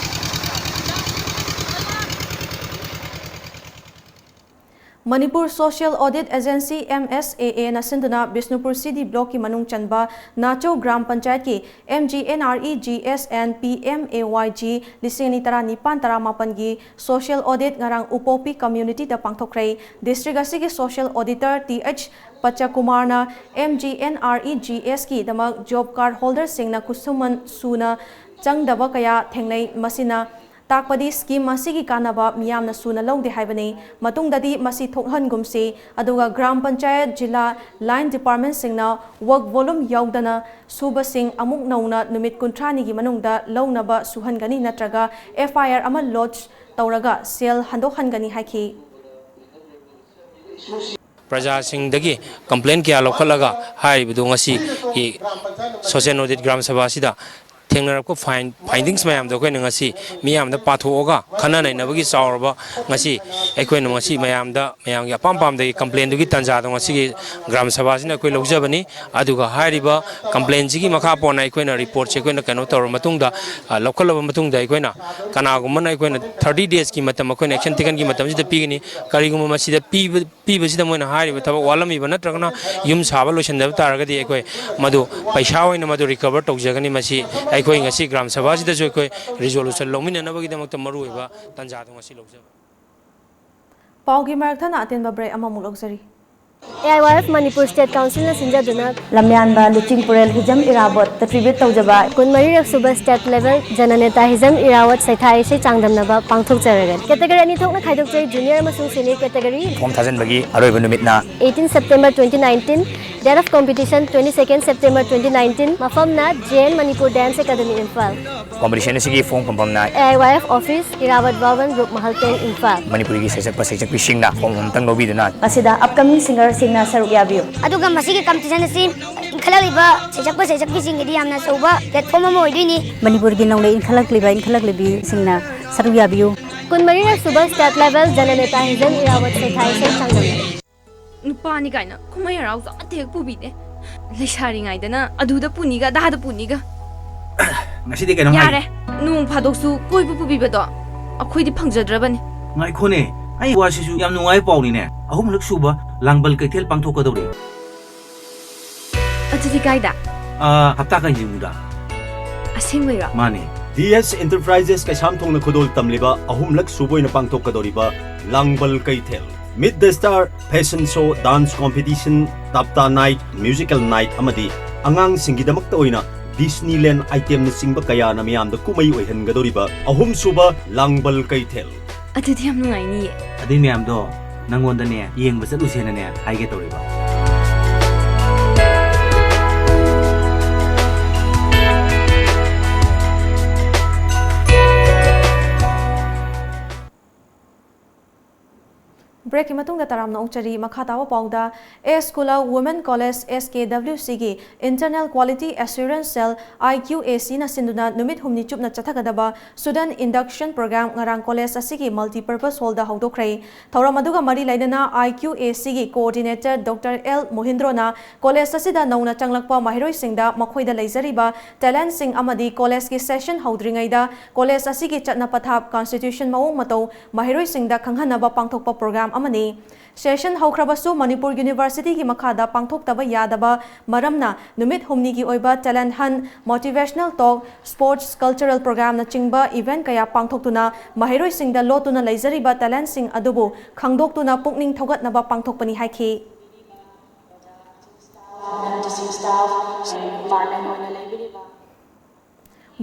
Manipur Social Audit Agency, M S A A ꯅ ꯁꯤꯟꯗꯨꯅ ꯕꯤꯁꯅꯨꯄꯨꯔ C D Block ꯀꯤ ꯃꯅꯨꯡ ꯆꯟꯕ ꯅꯥꯆꯧ ꯒ꯭ꯔꯥꯝ ꯄꯟꯆꯥꯌꯠꯀꯤ M G N R E G S and P M A Y G ꯂꯤꯁꯤꯡ ꯑꯅꯤ ꯇꯔꯥꯅꯤꯄꯥꯟ ꯇꯔꯥꯃꯥꯄꯟꯒꯤ social audit ꯉꯔꯥꯡ ꯎꯄꯣꯛꯄꯤ community ꯗ ꯄꯥꯡꯊꯣꯛꯈ꯭ꯔꯦ꯫ District ꯑꯁꯤꯒꯤ social auditor T H ꯄꯆꯀꯨꯃꯥꯔꯅ M G N R E G S ꯀꯤꯗꯃꯛ job card holder ꯁꯤꯡꯅ ꯈꯨꯠꯁꯨꯃꯟ ꯁꯨꯅ ꯆꯪꯗꯕ ꯀꯌꯥ ꯊꯦꯡꯅꯩ, ꯃꯁꯤꯅ ꯇꯥꯛꯄꯗꯤ scheme ꯑꯁꯤꯒꯤ ꯀꯥꯟꯅꯕ ꯃꯤꯌꯥꯝꯅ ꯁꯨꯅ ꯂꯧꯗꯦ ꯍꯥꯏꯕꯅꯤ꯫ ꯃꯇꯨꯡꯗꯗꯤ ꯃꯁꯤ ꯊꯣꯛꯍꯟꯒꯨꯝꯁꯤ, ꯑꯗꯨꯒ ꯒ꯭ꯔꯥꯝ ꯄꯟꯆꯥꯌꯠ, ꯖꯤꯂꯥ, line department ꯁꯤꯡꯅ work volume ꯌꯥꯎꯗꯅ ꯁꯨꯕꯁꯤꯡ ꯑꯃꯨꯛ ꯅꯧꯅ ꯅꯨꯃꯤꯠ ꯀꯨꯟꯊ꯭ꯔꯥꯅꯤꯒꯤ ꯃꯅꯨꯡꯗ ꯂꯧꯅꯕ ꯁꯨꯍꯟꯒꯅꯤ ꯅꯠꯇ꯭ꯔꯒ F I R ꯑꯃ lodge ꯇꯧꯔꯒ ꯁꯦꯜ ꯍꯟꯗꯣꯛꯍꯟꯒꯅꯤ ꯍꯥꯏꯈꯤ꯫ ꯄ꯭ꯔꯖꯥꯁꯤꯡꯗꯒꯤ complain ꯀꯌꯥ ꯂꯧꯈꯠꯂꯒ ꯍꯥꯏꯔꯤꯕꯗꯨ ꯉꯁꯤ social audit ꯒ꯭ꯔꯥꯝ ꯁꯚꯥ ꯑꯁꯤꯗ ꯊꯦꯡꯅꯔꯛꯄ ꯐꯥꯏꯟ ꯐꯥꯏꯟꯗꯤꯡꯁ ꯃꯌꯥꯝꯗꯣ ꯑꯩꯈꯣꯏꯅ ꯉꯁꯤ ꯃꯤꯌꯥꯝꯗ ꯄꯥꯊꯣꯛꯑꯒ ꯈꯟꯅ ꯅꯩꯅꯕꯒꯤ ꯆꯥꯎꯔꯕ ꯉꯁꯤ ꯑꯩꯈꯣꯏꯅ ꯉꯁꯤ ꯃꯌꯥꯝꯗ ꯃꯌꯥꯝꯒꯤ ꯑꯄꯥꯝ ꯄꯥꯝꯗꯒꯤ ꯀꯝꯄ꯭ꯂꯦꯟꯗꯨꯒꯤ ꯇꯥꯟꯖꯥꯗꯣ ꯉꯁꯤꯒꯤ ꯒ꯭ꯔꯥꯝ ꯁꯚꯥꯁꯤꯅ ꯑꯩꯈꯣꯏ ꯂꯧꯖꯕꯅꯤ꯫ ꯑꯗꯨꯒ ꯍꯥꯏꯔꯤꯕ ꯀꯝꯄ꯭ꯂꯦꯟꯁꯤꯒꯤ ꯃꯈꯥ ꯄꯣꯟꯅ ꯑꯩꯈꯣꯏꯅ ꯔꯤꯄꯣꯔꯠꯁꯦ ꯑꯩꯈꯣꯏꯅ ꯀꯩꯅꯣ ꯇꯧꯔꯕ ꯃꯇꯨꯡꯗ, ꯑ, ꯂꯧꯈꯠꯂꯕ ꯃꯇꯨꯡꯗ ꯑꯩꯈꯣꯏꯅ ꯀꯅꯥꯒꯨꯝꯕꯅ ꯑꯩꯈꯣꯏꯅ ꯊꯥꯔꯇꯤ ꯗꯦꯖꯀꯤ ꯃꯇꯝ ꯑꯩꯈꯣꯏꯅ ꯑꯦꯛꯁꯟ ꯇꯦꯀꯟꯒꯤ ꯃꯇꯝꯁꯤꯗ ꯄꯤꯒꯅꯤ꯫ ꯀꯔꯤꯒꯨꯝꯕ ꯃꯁꯤꯗ ꯄꯤꯕ ꯄꯤꯕꯁꯤꯗ ꯃꯣꯏꯅ ꯍꯥꯏꯔꯤꯕ ꯊꯕꯛ ꯋꯥꯠꯂꯝꯃꯤꯕ ꯅꯠꯇ꯭ꯔꯒꯅ ꯌꯨꯝ ꯁꯥꯕ ꯂꯣꯏꯁꯤꯟꯗꯕ ꯇꯥꯔꯒꯗꯤ ꯑꯩꯈꯣꯏ ꯃꯗꯨ ꯄꯩꯁꯥ ꯑꯣꯏꯅ ꯃꯗꯨ ꯔꯤꯀꯚꯔ ꯇꯧꯖꯒꯅꯤ꯫ ꯃꯁꯤ ꯑꯩꯈꯣꯏ ꯉꯁꯤ ꯒ꯭ꯔꯥꯝ ꯁꯚꯥꯁꯤꯗꯁꯨ ꯑꯩꯈꯣꯏ ꯔꯤꯖꯣꯂꯨꯁꯟ ꯂꯧꯃꯤꯟꯅꯅꯕꯒꯤꯗꯃꯛꯇ ꯃꯔꯨꯑꯣꯏꯕ ꯇꯥꯟꯖꯥꯗꯣ ꯉꯁꯤ ꯂꯧꯖꯕꯅꯤ꯫ ꯄꯥꯎꯒꯤ ꯃꯔꯛ ꯊꯠꯅ ꯑꯇꯦꯟꯕ ꯕ꯭ꯔꯦꯛ ꯑꯃꯃꯨꯛ ꯂꯧꯖꯔꯤ꯫ A I Y F Manipur state ꯀꯥꯎꯟꯁꯤꯜꯅ ꯁꯤꯟꯖꯗꯨꯅ ꯂꯝꯌꯥꯟꯕ ꯂꯨꯆꯤꯡ ꯄꯨꯔꯦꯜ ꯍꯤꯖꯝ ꯏꯔꯥꯕꯣꯠꯇ ꯇ꯭ꯔꯤꯕ꯭ꯌꯨꯠ ꯇꯧꯖꯕ ꯀꯨꯟꯃꯔꯤꯔꯛ ꯁꯨꯕ ꯁ꯭ꯇꯦꯠ ꯂꯦꯚꯦꯜ ꯖꯅꯅꯦꯇꯥ ꯍꯤꯖꯝ ꯏꯔꯥꯋꯠ ꯁꯩꯊꯥ ꯏꯁꯩ ꯆꯥꯡꯗꯝꯅꯕ ꯄꯥꯡꯊꯣꯛꯆꯔꯒꯅꯤ꯫ ꯀꯦꯇꯒꯔꯤ ꯑꯅꯤ ꯊꯣꯛꯅ ꯈꯥꯏꯗꯣꯛꯆꯩ, ꯖꯨꯅꯤꯌꯔ ꯑꯃꯁꯨꯡ ꯁꯦꯅꯤꯌꯔ ꯀꯦꯇꯒꯔꯤ꯫ ꯐꯣꯝ ꯊꯥꯖꯤꯟꯕꯒꯤ ꯑꯔꯣꯏꯕ ꯅꯨꯃꯤꯠꯅ eighteen September twenty nineteen, date of competition twenty second September twenty nineteen, ꯃꯐꯝꯅ J N Manipur Dance Academy, ꯏꯝꯐꯥꯜ꯫ ꯀꯣꯝꯄꯤꯇꯤꯁꯟ ꯑꯁꯤꯒꯤ ꯐꯣꯝ ꯐꯪꯐꯝꯅ A I Y F office, Irabot Bhavan, Rup Mahal tank, Imphal. ꯃꯅꯤꯄꯨꯔꯤꯒꯤ ꯁꯩꯁꯛꯄ ꯁꯩꯁꯛꯄꯤꯁꯤꯡꯅ ꯐꯣꯝ ꯑꯃꯇꯪ ꯂꯧꯕꯤꯗꯨꯅ ꯑꯁꯤꯗ ꯑꯞꯀꯃꯤꯡ ꯁꯤꯡꯒꯔꯁꯤꯡꯅ ꯁꯔꯨꯛ ꯌꯥꯕꯤꯌꯨ꯫ ꯑꯗꯨꯒ ꯃꯁꯤꯒꯤ ꯀꯝꯄꯤꯇꯤꯁꯟ ꯑꯁꯤ ꯏꯟꯈꯠꯂꯛꯂꯤꯕ ꯁꯩꯁꯛꯄ ꯁꯩꯁꯛꯄꯤꯁꯤꯡꯒꯤꯗꯤ ꯌꯥꯝꯅ ꯑꯆꯧꯕ ꯄ꯭ꯂꯦꯠꯐꯣꯝ ꯑꯃ ꯑꯣꯏꯗꯣꯏꯅꯤ꯫ ꯃꯅꯤꯄꯨꯔꯒꯤ ꯅꯧꯅ ꯏꯟꯈꯠꯂꯛꯂꯤꯕ ꯏꯟꯈꯠꯂꯛꯂꯤꯕꯤꯁꯤꯡꯅ ꯁꯔꯨꯛ ꯌꯥꯕꯤꯌꯨ꯫ ꯀꯨꯟꯃꯔꯤꯔꯛ ꯁꯨꯕ ꯁ꯭ꯇꯦꯠ ꯂꯦꯚꯦꯜ ꯖꯅꯅꯦꯇꯥ ꯍꯤꯖꯝ ꯏꯔꯥꯕꯠ ꯁꯩꯊꯥ ꯏꯁꯩ ꯆꯥꯡꯗꯝꯅꯕ꯫ ꯅꯨꯄꯥꯅꯤ ꯀꯥꯏꯅ ꯀꯨꯝꯍꯩ ꯍꯔꯥꯎꯁꯨ ꯑꯃꯠꯇ ꯍꯦꯛ ꯄꯨꯕꯤꯗꯦ꯫ ꯂꯩꯁꯥꯔꯤꯉꯩꯗꯅ ꯑꯗꯨꯗ ꯄꯨꯅꯤꯒ ꯑꯗꯥꯗ ꯄꯨꯅꯤꯒ꯫ ꯉꯁꯤꯗꯤ ꯀꯩꯅꯣꯝ ꯌꯥꯔꯦ, ꯍꯥꯏꯒꯦ꯫ ꯅꯣꯡ ꯐꯥꯗꯣꯛꯁꯨ ꯀꯣꯏꯕ ꯄꯨꯕꯤꯕꯗꯣ ꯑꯩꯈꯣꯏꯗꯤ ꯐꯪꯖꯗ꯭ꯔꯕꯅꯤ꯫ ꯉꯥꯏꯈꯣꯅꯦ, ꯑꯩ ꯋꯥꯁꯤꯁꯨ ꯌꯥꯝ ꯅꯨꯡꯉꯥꯏꯕ ꯄꯥꯎꯅꯤꯅꯦ꯫ ꯑꯍꯨꯝꯂꯛ ꯁꯨꯕ ꯂꯥꯡꯕꯜ ꯀꯩꯊꯦꯜ ꯄꯥꯡꯊꯣꯛꯀꯗꯧꯔꯤ꯫ ꯑꯗꯨꯗꯤ ꯀꯥꯏꯗ? ꯑꯥ, ꯍꯞꯇꯥ ꯀꯥꯡꯖꯩꯕꯨꯡꯗ꯫ ꯑꯁꯦꯡꯕꯩꯔꯣ? ꯃꯥꯅꯦ꯫ ꯗꯤ ꯑꯦꯁ ꯑꯦꯟꯇꯔꯄ꯭ꯔꯥꯏꯖꯦꯁ ꯀꯩꯁꯥꯝꯊꯣꯡꯅ ꯈꯨꯗꯣꯜ ꯇꯝꯂꯤꯕ ꯑꯍꯨꯝꯂꯛ ꯁꯨꯕ ꯑꯣꯏꯅ ꯄꯥꯡꯊꯣꯛꯀꯗꯧꯔꯤꯕ ꯂꯥꯡꯕꯜ ꯀꯩꯊꯦꯜ, Meet the Star, fashion show, dance competition, ꯇꯥꯞꯇꯥ ꯅꯥꯏꯠ, ꯃ꯭ꯌꯨꯖꯤꯀꯦꯜ ꯅꯥꯏꯠ ꯑꯃꯗꯤ ꯑꯉꯥꯡꯁꯤꯡꯒꯤꯗꯃꯛꯇ ꯑꯣꯏꯅ ꯗꯤꯁꯅꯤꯂꯦꯟ ꯑꯥꯏꯇꯦꯝꯅꯆꯤꯡꯕ ꯀꯌꯥꯅ ꯃꯤꯌꯥꯝꯗ ꯀꯨꯝꯍꯩ ꯑꯣꯏꯍꯟꯒꯗꯧꯔꯤꯕ ꯑꯍꯨꯝꯁꯨꯕ ꯂꯥꯡꯕꯜ ꯀꯩꯊꯦꯜ꯫ ꯑꯗꯨꯗꯤ ꯌꯥꯝ ꯅꯨꯡꯉꯥꯏꯅꯤꯌꯦ꯫ ꯑꯗꯨꯏ ꯃꯌꯥꯝꯗꯣ ꯅꯪꯉꯣꯟꯗꯅꯦ ꯌꯦꯡꯕ ꯆꯠꯂꯨꯁꯦꯅꯅꯦ ꯍꯥꯏꯒꯦ ꯇꯧꯔꯤꯕ꯫ ꯕ꯭ꯔꯦꯛꯀꯤ ꯃꯇꯨꯡꯗ ꯇꯔꯥꯝꯅ ꯑꯣꯛꯆꯔꯤ꯫ ꯃꯈꯥ ꯇꯥꯕ ꯄꯥꯎꯗ, ꯑꯦꯁ ꯈꯨꯂꯥꯎ Women College, S K W C ꯒꯤ Internal Quality Assurance Cell, I Q A C ꯅ ꯁꯤꯟꯗꯨꯅ ꯅꯨꯃꯤꯠ ꯍꯨꯝꯅꯤ ꯆꯨꯞꯅ ꯆꯠꯊꯒꯗꯕ Student Induction Program ꯉꯔꯥꯡ college ꯑꯁꯤꯒꯤ Multipurpose Hall ꯗ ꯍꯧꯗꯣꯛꯈ꯭ꯔꯦ꯫ ꯊꯧꯔꯝ ꯑꯗꯨꯒ ꯃꯔꯤ ꯂꯩꯅꯅ I Q A C ꯒꯤ Coordinator Doctor L ꯃꯣꯍꯤꯟꯗ꯭ꯔꯣꯅ college ꯑꯁꯤꯗ ꯅꯧꯅ ꯆꯪꯂꯛꯄ ꯃꯍꯩꯔꯣꯏꯁꯤꯡꯗ ꯃꯈꯣꯏꯗ ꯂꯩꯖꯔꯤꯕ talent ꯁꯤꯡ ꯑꯃꯗꯤ college ꯀꯤ session ꯍꯧꯗ꯭ꯔꯤꯉꯩꯗ college ꯑꯁꯤꯒꯤ ꯆꯠꯅ ꯄꯊꯥꯞ, constitution ꯃꯑꯣꯡ ꯃꯇꯧ ꯃꯍꯩꯔꯣꯏꯁꯤꯡꯗ ꯈꯪꯍꯟꯅꯕ ꯄꯥꯡꯊꯣꯛꯄ program ꯑꯃꯅꯤ꯫ Session ꯍꯧꯈ꯭ꯔꯕꯁꯨ ꯃꯅꯤꯄꯨꯔ University ꯒꯤ ꯃꯈꯥꯗ ꯄꯥꯡꯊꯣꯛꯇꯕ ꯌꯥꯗꯕ ꯃꯔꯝꯅ ꯅꯨꯃꯤꯠ ꯍꯨꯝꯅꯤꯒꯤ ꯑꯣꯏꯕ talent hunt, motivational talk, sports, cultural program ꯅꯆꯤꯡꯕ event ꯀꯌꯥ ꯄꯥꯡꯊꯣꯛꯇꯨꯅ ꯃꯍꯩꯔꯣꯏꯁꯤꯡꯗ ꯂꯣꯠꯇꯨꯅ ꯂꯩꯖꯔꯤꯕ talent ꯁꯤꯡ ꯑꯗꯨꯕꯨ ꯈꯪꯗꯣꯛꯇꯨꯅ ꯄꯨꯛꯅꯤꯡ ꯊꯧꯒꯠꯅꯕ ꯄꯥꯡꯊꯣꯛꯄꯅꯤ ꯍꯥꯏꯈꯤ꯫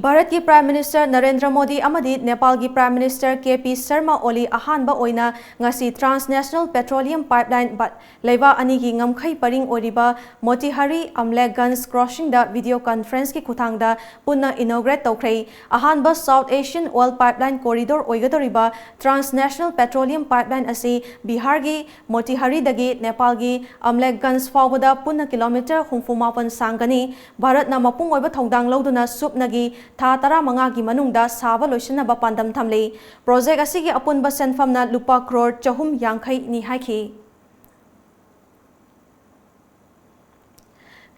ꯚꯥꯔꯠꯀꯤ Prime Minister ꯅꯔꯦꯟꯗ꯭ꯔ ꯃꯣꯗꯤ ꯑꯃꯗꯤ ꯅꯦꯄꯥꯜꯒꯤ Prime Minister K P Sharma ꯑꯣꯂꯤ ꯑꯍꯥꯟꯕ ꯑꯣꯏꯅ ꯉꯁꯤ Transnational Petroleum Pipeline ꯕ-, ꯂꯩꯕꯥꯛ ꯑꯅꯤꯒꯤ ꯉꯝꯈꯩ ꯄꯔꯤꯡ ꯑꯣꯏꯔꯤꯕ ꯃꯣꯇꯤꯍꯥꯔꯤ ꯑꯝꯂꯦꯛꯒꯟꯖ crossing ꯗ video conference ꯀꯤ ꯈꯨꯠꯊꯥꯡꯗ ꯄꯨꯟꯅ inaugurate ꯇꯧꯈ꯭ꯔꯦ꯫ ꯑꯍꯥꯟꯕ South Asian Oil Pipeline Corridor ꯑꯣꯏꯒꯗꯧꯔꯤꯕ Transnational Petroleum Pipeline ꯑꯁꯤ ꯕꯤꯍꯥꯔꯒꯤ ꯃꯣꯇꯤꯍꯥꯔꯤꯗꯒꯤ ꯅꯦꯄꯥꯜꯒꯤ ꯑꯝꯂꯦꯛꯒꯟꯖ ꯐꯥꯎꯕꯗ ꯄꯨꯟꯅ kilometre ꯍꯨꯝꯐꯨ ꯃꯥꯄꯟ ꯁꯥꯡꯒꯅꯤ꯫ ꯚꯥꯔꯠꯅ ꯃꯄꯨꯡ ꯑꯣꯏꯕ ꯊꯧꯗꯥꯡ ꯂꯧꯗꯨꯅ ꯁꯨꯞꯅꯒꯤ ꯊꯥ ꯇꯔꯥꯃꯉꯥꯒꯤ ꯃꯅꯨꯡꯗ ꯁꯥꯕ ꯂꯣꯏꯁꯤꯟꯅꯕ ꯄꯥꯟꯗꯝ ꯊꯝꯂꯤ꯫ Project ꯑꯁꯤꯒꯤ ꯑꯄꯨꯟꯕ ꯁꯦꯟꯐꯝꯅ ꯂꯨꯄꯥ ꯀ꯭ꯔꯣꯔ ꯆꯍꯨꯝ ꯌꯥꯡꯈꯩꯅꯤ ꯍꯥꯏꯈꯤ꯫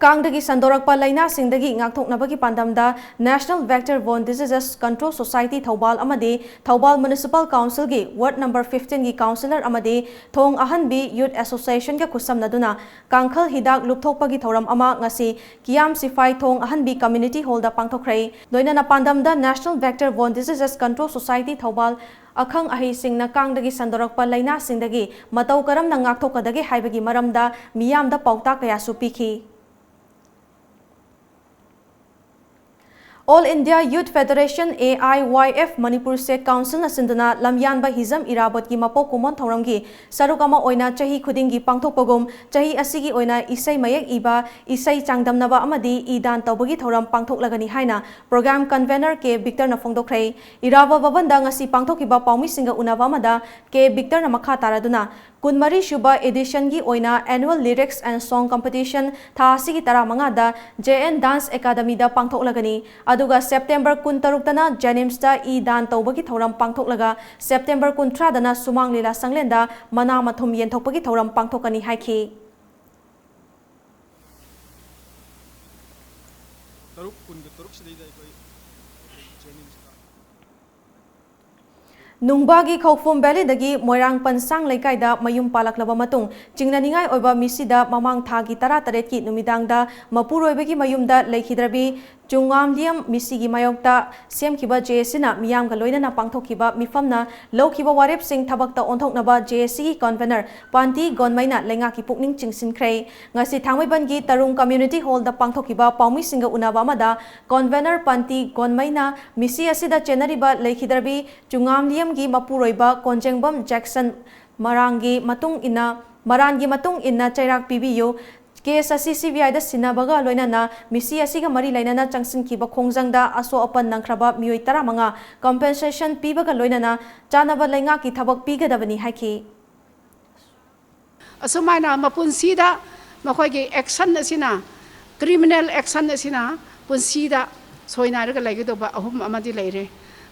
ꯀꯥꯡꯗꯒꯤ ꯁꯟꯗꯣꯔꯛꯄ ꯂꯥꯏꯅꯥꯁꯤꯡꯗꯒꯤ ꯉꯥꯛꯊꯣꯛꯅꯕꯒꯤ ꯄꯥꯟꯗꯝꯗ National Vector Borne Diseases Control Society Thoubal ꯑꯃꯗꯤ ꯊꯧꯕꯥꯜ Municipal Council ꯒꯤ Ward number fifteen ꯒꯤ councillor ꯑꯃꯗꯤ ꯊꯣꯡ ꯑꯍꯟꯕꯤ Youth Association ꯒ ꯈꯨꯠꯁꯝꯅꯗꯨꯅ ꯀꯥꯡꯈꯜ ꯍꯤꯗꯥꯛ ꯂꯨꯞꯊꯣꯛꯄꯒꯤ ꯊꯧꯔꯝ ꯑꯃ ꯉꯁꯤ ꯀꯤꯌꯥꯝ ꯁꯤꯐꯥꯏ ꯊꯣꯡ ꯑꯍꯟꯕꯤ Community Hall ꯗ ꯄꯥꯡꯊꯣꯛꯈ꯭ꯔꯦ꯫ ꯂꯣꯏꯅꯅ ꯄꯥꯟꯗꯝꯗ National Vector Borne Diseases Control Society Thoubal ꯑꯈꯪ ꯑꯍꯩꯁꯤꯡꯅ ꯀꯥꯡꯗꯒꯤ ꯁꯟꯗꯣꯔꯛꯄ ꯂꯥꯏꯅꯥꯁꯤꯡꯗꯒꯤ ꯃꯇꯧ ꯀꯔꯝꯅ ꯉꯥꯛꯊꯣꯛꯀꯗꯒꯦ ꯍꯥꯏꯕꯒꯤ ꯃꯔꯝꯗ ꯃꯤꯌꯥꯝꯗ ꯄꯥꯎꯇꯥꯛ ꯀꯌꯥꯁꯨ ꯄꯤꯈꯤ꯫ All India Youth Federation, A I Y F, Manipur State Councilꯅ ꯁꯤꯟꯗꯨꯅ ꯂꯝꯌꯥꯟꯕ ꯍꯤꯖꯝ ꯏꯔꯥꯕꯣꯠꯀꯤ ꯃꯄꯣꯛ ꯀꯨꯝꯑꯣꯟ ꯊꯧꯔꯝꯒꯤ ꯁꯔꯨꯛ ꯑꯃ ꯑꯣꯏꯅ ꯆꯍꯤ ꯈꯨꯗꯤꯡꯒꯤ ꯄꯥꯡꯊꯣꯛꯄꯒꯨꯝ, ꯆꯍꯤ ꯑꯁꯤꯒꯤ ꯑꯣꯏꯅ ꯏꯁꯩ ꯃꯌꯦꯛ ꯏꯕ, ꯏꯁꯩ ꯆꯥꯡꯗꯝꯅꯕ ꯑꯃꯗꯤ ꯏ ꯗꯥꯟ ꯇꯧꯕꯒꯤ ꯊꯧꯔꯝ ꯄꯥꯡꯊꯣꯛꯂꯒꯅꯤ ꯍꯥꯏꯅ Program Convener ꯀꯦ ꯕꯤꯛꯇꯔꯅ ꯐꯣꯡꯗꯣꯛꯈ꯭ꯔꯦ꯫ ꯏꯔꯥꯕꯣꯠ ꯚꯕꯟꯗ ꯉꯁꯤ ꯄꯥꯡꯊꯣꯛꯈꯤꯕ ꯄꯥꯎꯃꯤꯁꯤꯡꯒ ꯎꯅꯕ ꯑꯃꯗ ꯀꯦ ꯕꯤꯛꯇꯔꯅ ꯃꯈꯥ ꯇꯥꯔꯗꯨꯅ, ꯀꯨꯟꯃꯔꯤ ꯁꯨꯕ editionꯒꯤ ꯑꯣꯏꯅ Annual Lyrics and Song Competition ꯊꯥ ꯑꯁꯤꯒꯤ ꯇꯔꯥꯃꯉꯥꯗ J N Dance Academyꯗ ꯄꯥꯡꯊꯣꯛꯂꯒꯅꯤ꯫ ꯑꯗꯨꯒ September ꯀꯨꯟꯇꯔꯨꯛꯇꯅ JNIMSꯇ ꯏ ꯗꯥꯟ ꯇꯧꯕꯒꯤ ꯊꯧꯔꯝ ꯄꯥꯡꯊꯣꯛꯂꯒ, September ꯀꯨꯟꯊ꯭ꯔꯥꯗꯅ ꯁꯨꯃꯥꯡ ꯂꯤꯂꯥ ꯁꯪꯂꯦꯟꯗ ꯃꯅꯥ ꯃꯊꯨꯝ ꯌꯦꯟꯊꯣꯛꯄꯒꯤ ꯊꯧꯔꯝ ꯄꯥꯡꯊꯣꯛꯀꯅꯤ ꯍꯥꯏꯈꯤ꯫ ꯇꯔꯨꯛ, ꯀꯨꯟꯒ ꯇꯔꯨꯛꯁꯤꯗꯩꯗ ꯑꯩꯈꯣꯏ JNIMSꯇ ꯅꯨꯡꯕꯥꯒꯤ ꯈꯧꯄꯨꯝ ꯚꯦꯂꯤꯗꯒꯤ ꯃꯣꯏꯔꯥꯡ ꯄꯟꯁꯥꯡ ꯂꯩꯀꯥꯏꯗ ꯃꯌꯨꯝ ꯄꯥꯜꯂꯛꯂꯕ ꯃꯇꯨꯡ, ꯆꯤꯡꯅꯅꯤꯡꯉꯥꯏ ꯑꯣꯏꯕ ꯃꯤꯁꯤꯗ ꯃꯃꯥꯡ ꯊꯥꯒꯤ ꯇꯔꯥꯇꯔꯦꯠꯀꯤ ꯅꯨꯃꯤꯗꯥꯡꯗ ꯃꯄꯨꯔꯣꯏꯕꯒꯤ ꯃꯌꯨꯝꯗ ꯂꯩꯈꯤꯗ꯭ꯔꯕꯤ ꯆꯨꯉꯥꯝꯂꯤꯌꯝ ꯃꯤꯁꯤꯒꯤ ꯃꯥꯌꯣꯛꯇ ꯁꯦꯝꯈꯤꯕ JACꯅ ꯃꯤꯌꯥꯝꯒ ꯂꯣꯏꯅꯅ ꯄꯥꯡꯊꯣꯛꯈꯤꯕ ꯃꯤꯐꯝꯅ ꯂꯧꯈꯤꯕ ꯋꯥꯔꯦꯞꯁꯤꯡ ꯊꯕꯛꯇ ꯑꯣꯟꯊꯣꯛꯅꯕ JACꯒꯤ Convener ꯄꯥꯟꯇꯤ ꯒꯣꯟꯃꯩꯅ ꯂꯩꯉꯥꯛꯀꯤ ꯄꯨꯛꯅꯤꯡ ꯆꯤꯡꯁꯤꯟꯈ꯭ꯔꯦ꯫ ꯉꯁꯤ ꯊꯥꯡꯃꯩꯕꯟꯒꯤ ꯇꯔꯨꯡ Community Hallꯗ ꯄꯥꯡꯊꯣꯛꯈꯤꯕ ꯄꯥꯎꯃꯤꯁꯤꯡꯒ ꯎꯅꯕ ꯑꯃꯗ Convener ꯄꯥꯟꯇꯤ ꯒꯣꯟꯃꯩꯅ ꯃꯤꯁꯤ ꯑꯁꯤꯗ ꯆꯦꯟꯅꯔꯤꯕ ꯂꯩꯈꯤꯗ꯭ꯔꯕꯤ ꯆꯨꯉꯥꯝꯂꯤꯌꯝꯒꯤ ꯃꯄꯨꯔꯣꯏꯕ ꯀꯣꯟꯖꯦꯡꯕꯝ ꯖꯦꯛꯁꯟ ꯃꯔꯥꯡꯒꯤ ꯃꯇꯨꯡ ꯏꯟꯅ, ꯃꯔꯥꯟꯒꯤ ꯃꯇꯨꯡ ꯏꯟꯅ ꯆꯩꯔꯥꯛ ꯄꯤꯕꯤꯌꯨ꯫ Case ꯑꯁꯤ CBIꯗ ꯁꯤꯟꯅꯕꯒ ꯂꯣꯏꯅꯅ ꯃꯤꯁꯤ ꯑꯁꯤꯒ ꯃꯔꯤ ꯂꯩꯅꯅ ꯆꯪꯁꯤꯟꯈꯤꯕ ꯈꯣꯡꯖꯪꯗ ꯑꯁꯣꯛ ꯑꯄꯟ ꯅꯪꯈ꯭ꯔꯕ ꯃꯤꯑꯣꯏ ꯇꯔꯥꯃꯉꯥ compensation ꯄꯤꯕꯒ ꯂꯣꯏꯅꯅ ꯆꯥꯅꯕ ꯂꯩꯉꯥꯛꯀꯤ ꯊꯕꯛ ꯄꯤꯒꯗꯕꯅꯤ ꯍꯥꯏꯈꯤ꯫ ꯑꯁꯨꯃꯥꯏꯅ ꯃꯄꯨꯟꯁꯤꯗ ꯃꯈꯣꯏꯒꯤ action ꯑꯁꯤꯅ, criminal action ꯑꯁꯤꯅ ꯄꯨꯟꯁꯤꯗ ꯁꯣꯏꯅꯥꯏꯔꯒ ꯂꯩꯒꯗꯧꯕ ꯑꯍꯨꯝ ꯑꯃꯗꯤ ꯂꯩꯔꯦ꯫